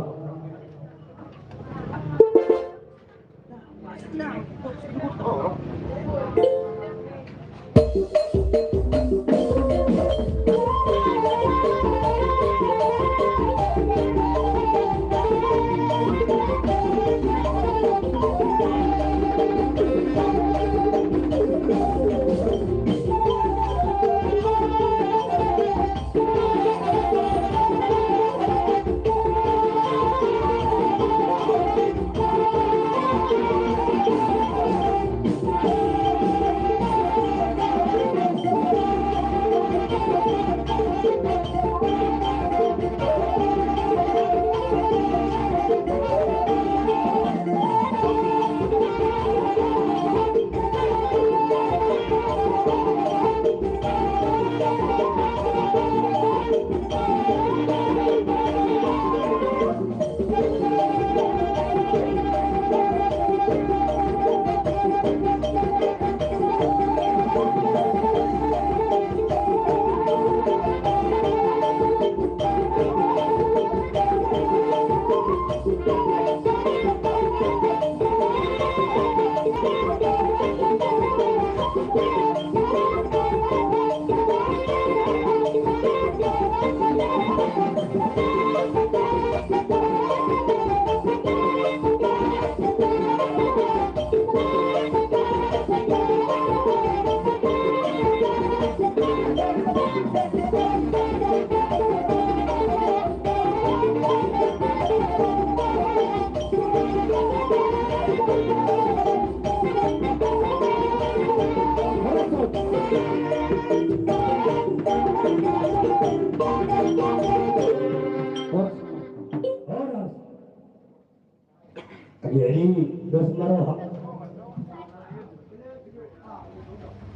Jadi dos ma roha.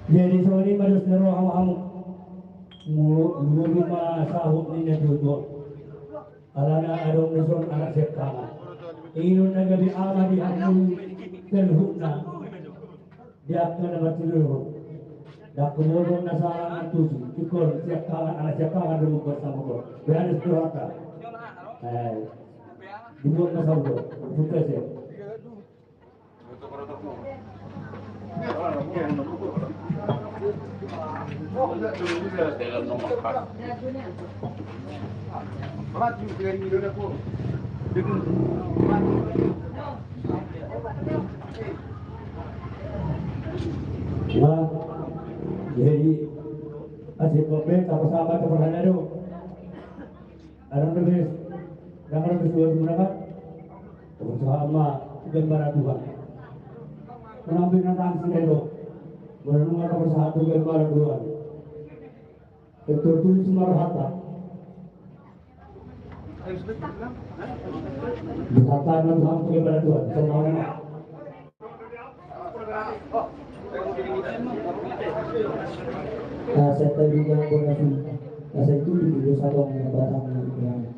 Jadi songon i ma dos ni roha ma hamu. Mu-, mulu ma sahut ni na tuatua. Alana adong dison anak siangkangan. Ingot na gabe ama di hamu saluhutna. Di angka na martinodohon. Dang huboto na sala antusi. Ingkon siangkangan, anak siangkangan do mambuat samotor. Behanes do hata. Eh, dibuat ma samotor. Putus ya. Nah, jadi, asik komplain, apa sahabat, apa hanya do. Adong do bes, dang adong bes dua jumlah kan? Usaha ma, gambaran Tuhan. Menampi natang si Edo. Menunggu kata bersatu gambaran Tuhan. Betul-betul semua hata. Bersatu Tuhan, gambaran Tuhan. Semua. Nah, saya tadi bilang, gua kasih, nah, saya itu di dulu satu orang yang datang dari Ibrahim.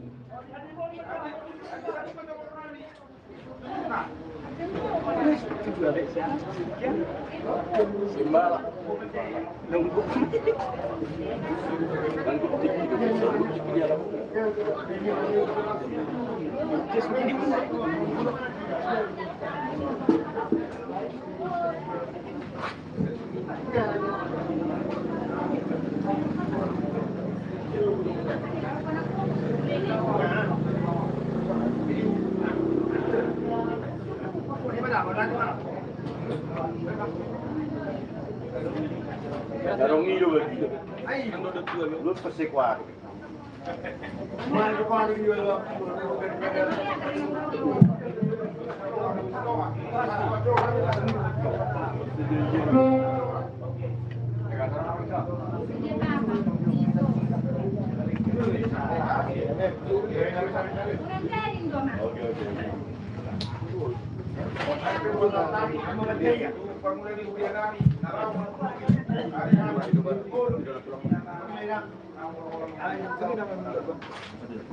Simbala. Darong ido bagi. Lu persekuat.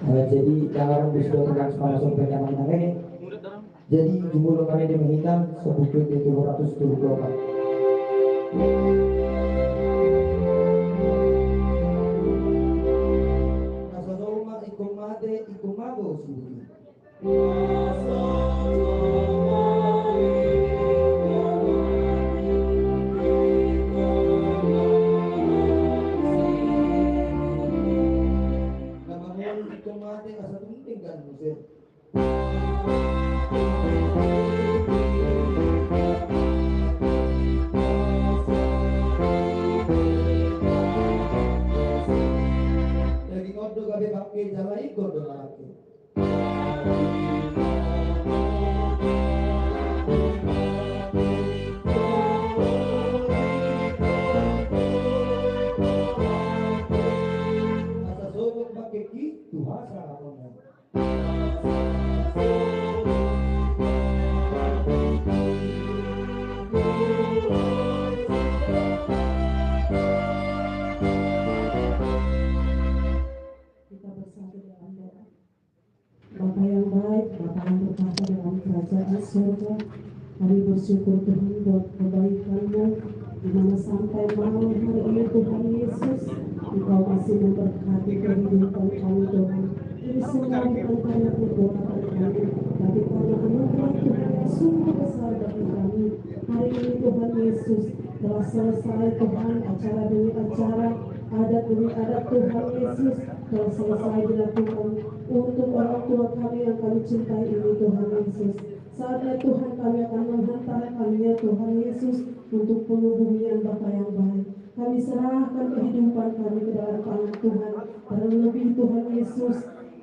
Eh, jadi, jangan lupa sudah pegang sama sompet yang mengenai. Jadi, jumlah kami di Mahita, sebutin di tujuh ratus tujuh puluh empat. Asa doma, ingkon mate, ingkon mabo, sebutin. Daging on do gabe bangke, jala ingkon do na bangke. Asa sogot bangkengki tu hasangaponna. Kita bersatu dalam doa. Bapa yang baik, Bapa yang berkata dalam kerajaan surga, kami bersyukur Tuhan buat kebaikan-Mu, di mana sampai malam hari ini Tuhan Yesus, Engkau masih memberkati kehidupan kami Tuhan. Ini semua bukan karena perbuatan kami, tapi karena anugerah Tuhan yang sungguh besar bagi kami. Hari ini Tuhan Yesus, telah selesai Tuhan acara demi acara, adat demi adat Tuhan Yesus, telah selesai dilakukan untuk orang tua kami yang kami cintai ini, Tuhan Yesus. Saatnya Tuhan, kami akan menghantarkannya, Tuhan Yesus, untuk pengebumian Bapa yang baik. Kami serahkan kehidupan kami ke dalam tangan Tuhan. Terlebih Tuhan Yesus,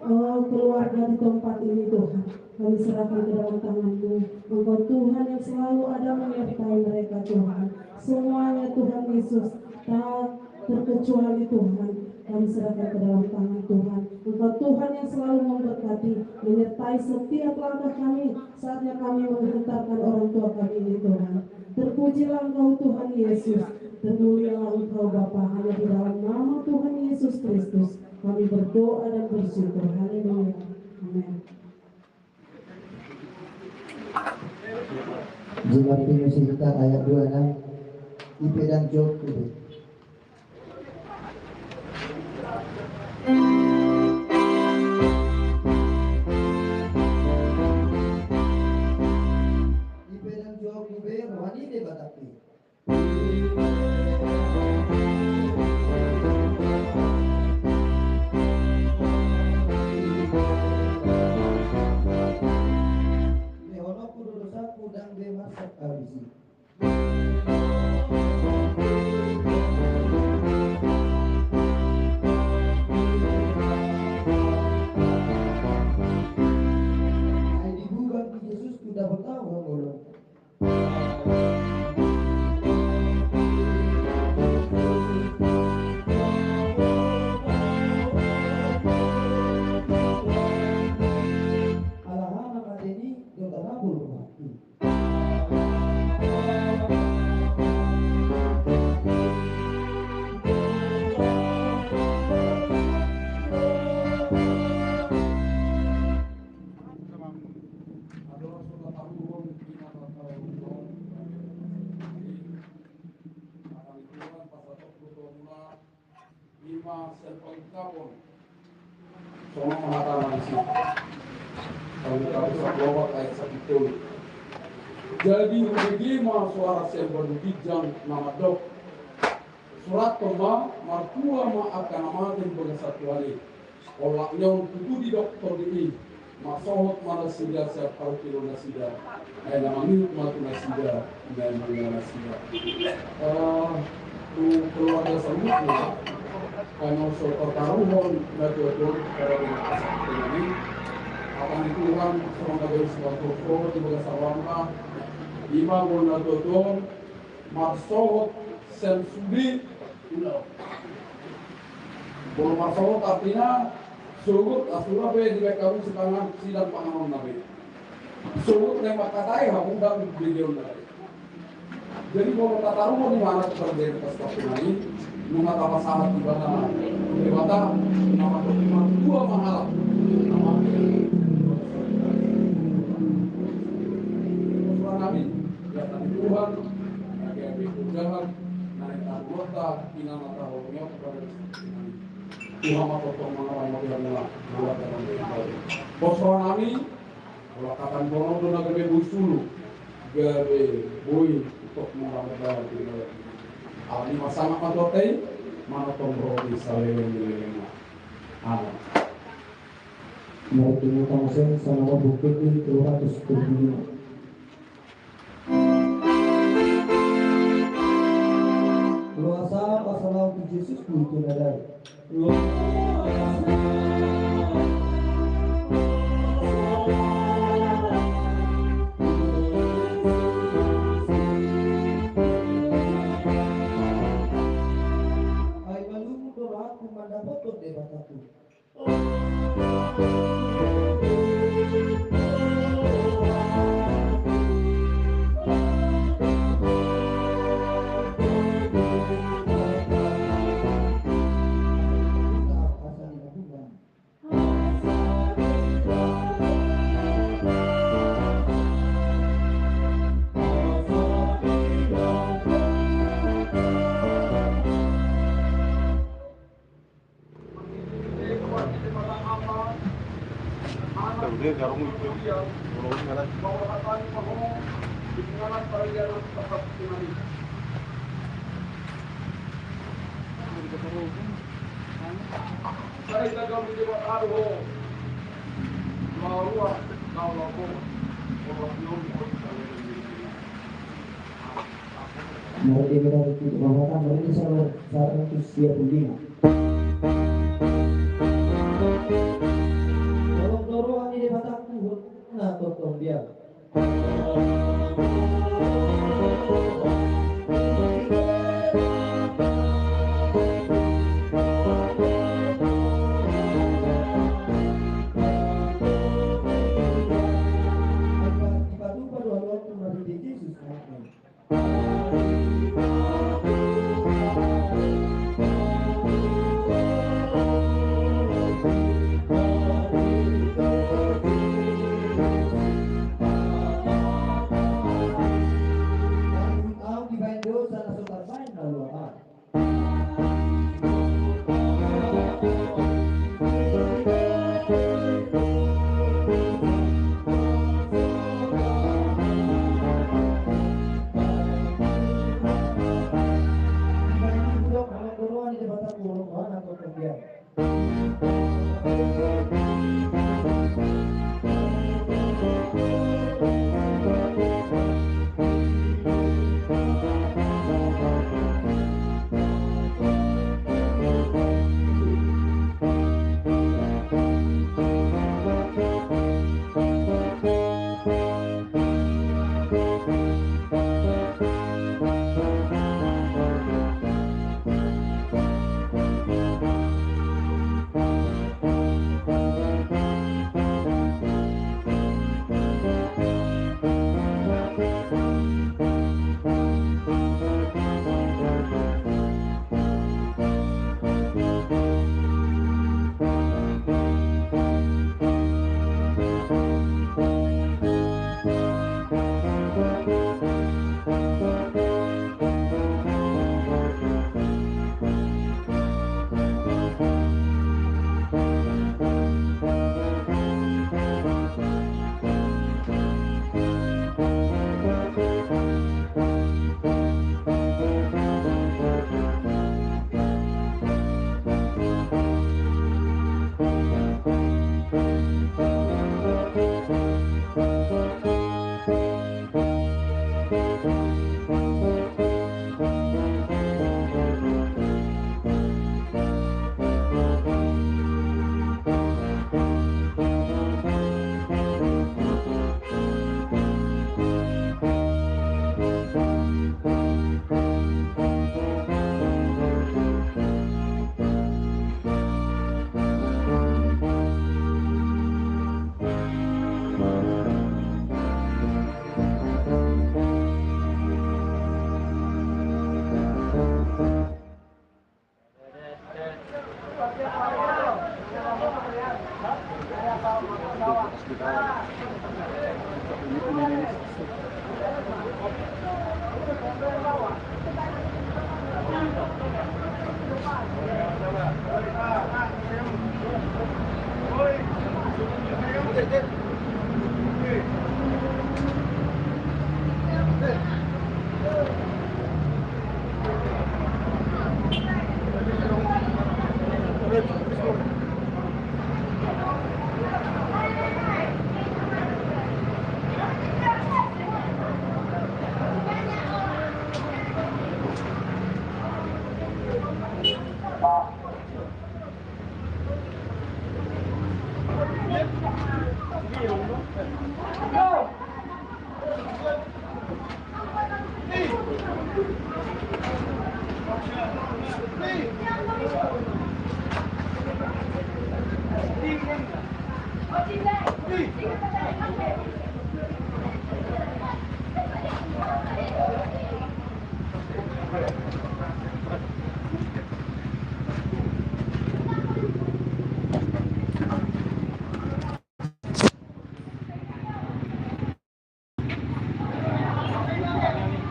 eh, keluarga di tempat ini, Tuhan. Kami serahkan ke dalam tangan-Mu. Engkau Tuhan yang selalu ada menyertai mereka, Tuhan. Semuanya, Tuhan Yesus, tak terkecuali, Tuhan. Kami serahkan ke dalam tangan Tuhan. Engkau Tuhan yang selalu memberkati, menyertai setiap langkah kami saatnya kami menghantarkan orang tua kami ini, Tuhan. Terpujilah Engkau, Tuhan Yesus. Termulialah Engkau, Bapa. Hanya di dalam nama Tuhan Yesus Kristus kami berdoa dan bersyukur. Haleluya. Amin. Jumlah pinusita ayat dua enam. Ipe dang jawab tu be. Ipe dang jawab tu be, rohani de batang pe. Lehononku do dosaku, ndang be marsak abisi. Ai dibugang di Jesus tu dapot au hangolong. Alana mateni do tarabur rohangku. Ima sian Paulus Kapon. Songon hata na disi. Paulus Kapon sampulu opat ayat sampulu tolu. Jadi hubege ma suara sian banua ginjang na mandok: Surathon ma, martua ma angka na mate di bagasan Tuhan i. Olat ni on tutu didok Tondi i, marsohot ma nasida sian parungkilon nasida, ai na mangihut ma tu nasida, na mangihut nasida. Eh, tu keluarga saluhutna, kami so tartaruhon na tuatua, pada dengan kasih Tuhan i. Hata ni Tuhan, songon na gabe surat di bagasan rohanta, ima molo na tuatua, marsohot sian sude. Molo marsohot artina, sogot asura pe dibaen hamu sipangan, sidang panganonna be. Sogot na mangkatai hamu ndang begeonna be. Jadi molo tataruhon ibana tu parjolo pas waktu nai, nunga tapasahat ibana, Debata, nama tu martua ma halak. Nama Tuhan nami. Ya, tadi Tuhan, lagi ada perubahan, naik tamu kota, ina mata hongnya kepada Tuhan mata tong mengalami dia mula, mula dalam dia. Bos roh nami, kalau kata bono tu naga be bui sulu, gabe bui untuk mengalami dalam dia. Alani masama mata tei, mana tong roh di saleleng-lelengna. Amin. Martingu tangsen sama buku di dua ratus tujuh puluh lima. Loasa pasalaon tu Jesus tu nadai. Loasa. Ai malungun do rohangku mandapothon Debatangku. Mari kita tutup, Bapak, mari kita saratus sia puluh lima. Tolong dorong di Debatangku, nah, tolong dia.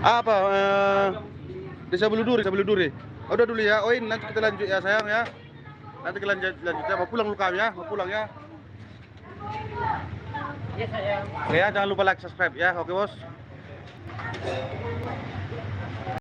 Apa, eh, Desa Bulu Duri, Desa Bulu Duri. Udah dulu ya, Oin, nanti kita lanjut ya sayang ya. Nanti kita lanjut, lanjut ya, mau pulang dulu kami ya, mau pulang ya. Ya, jangan lupa like, subscribe ya, oke bos.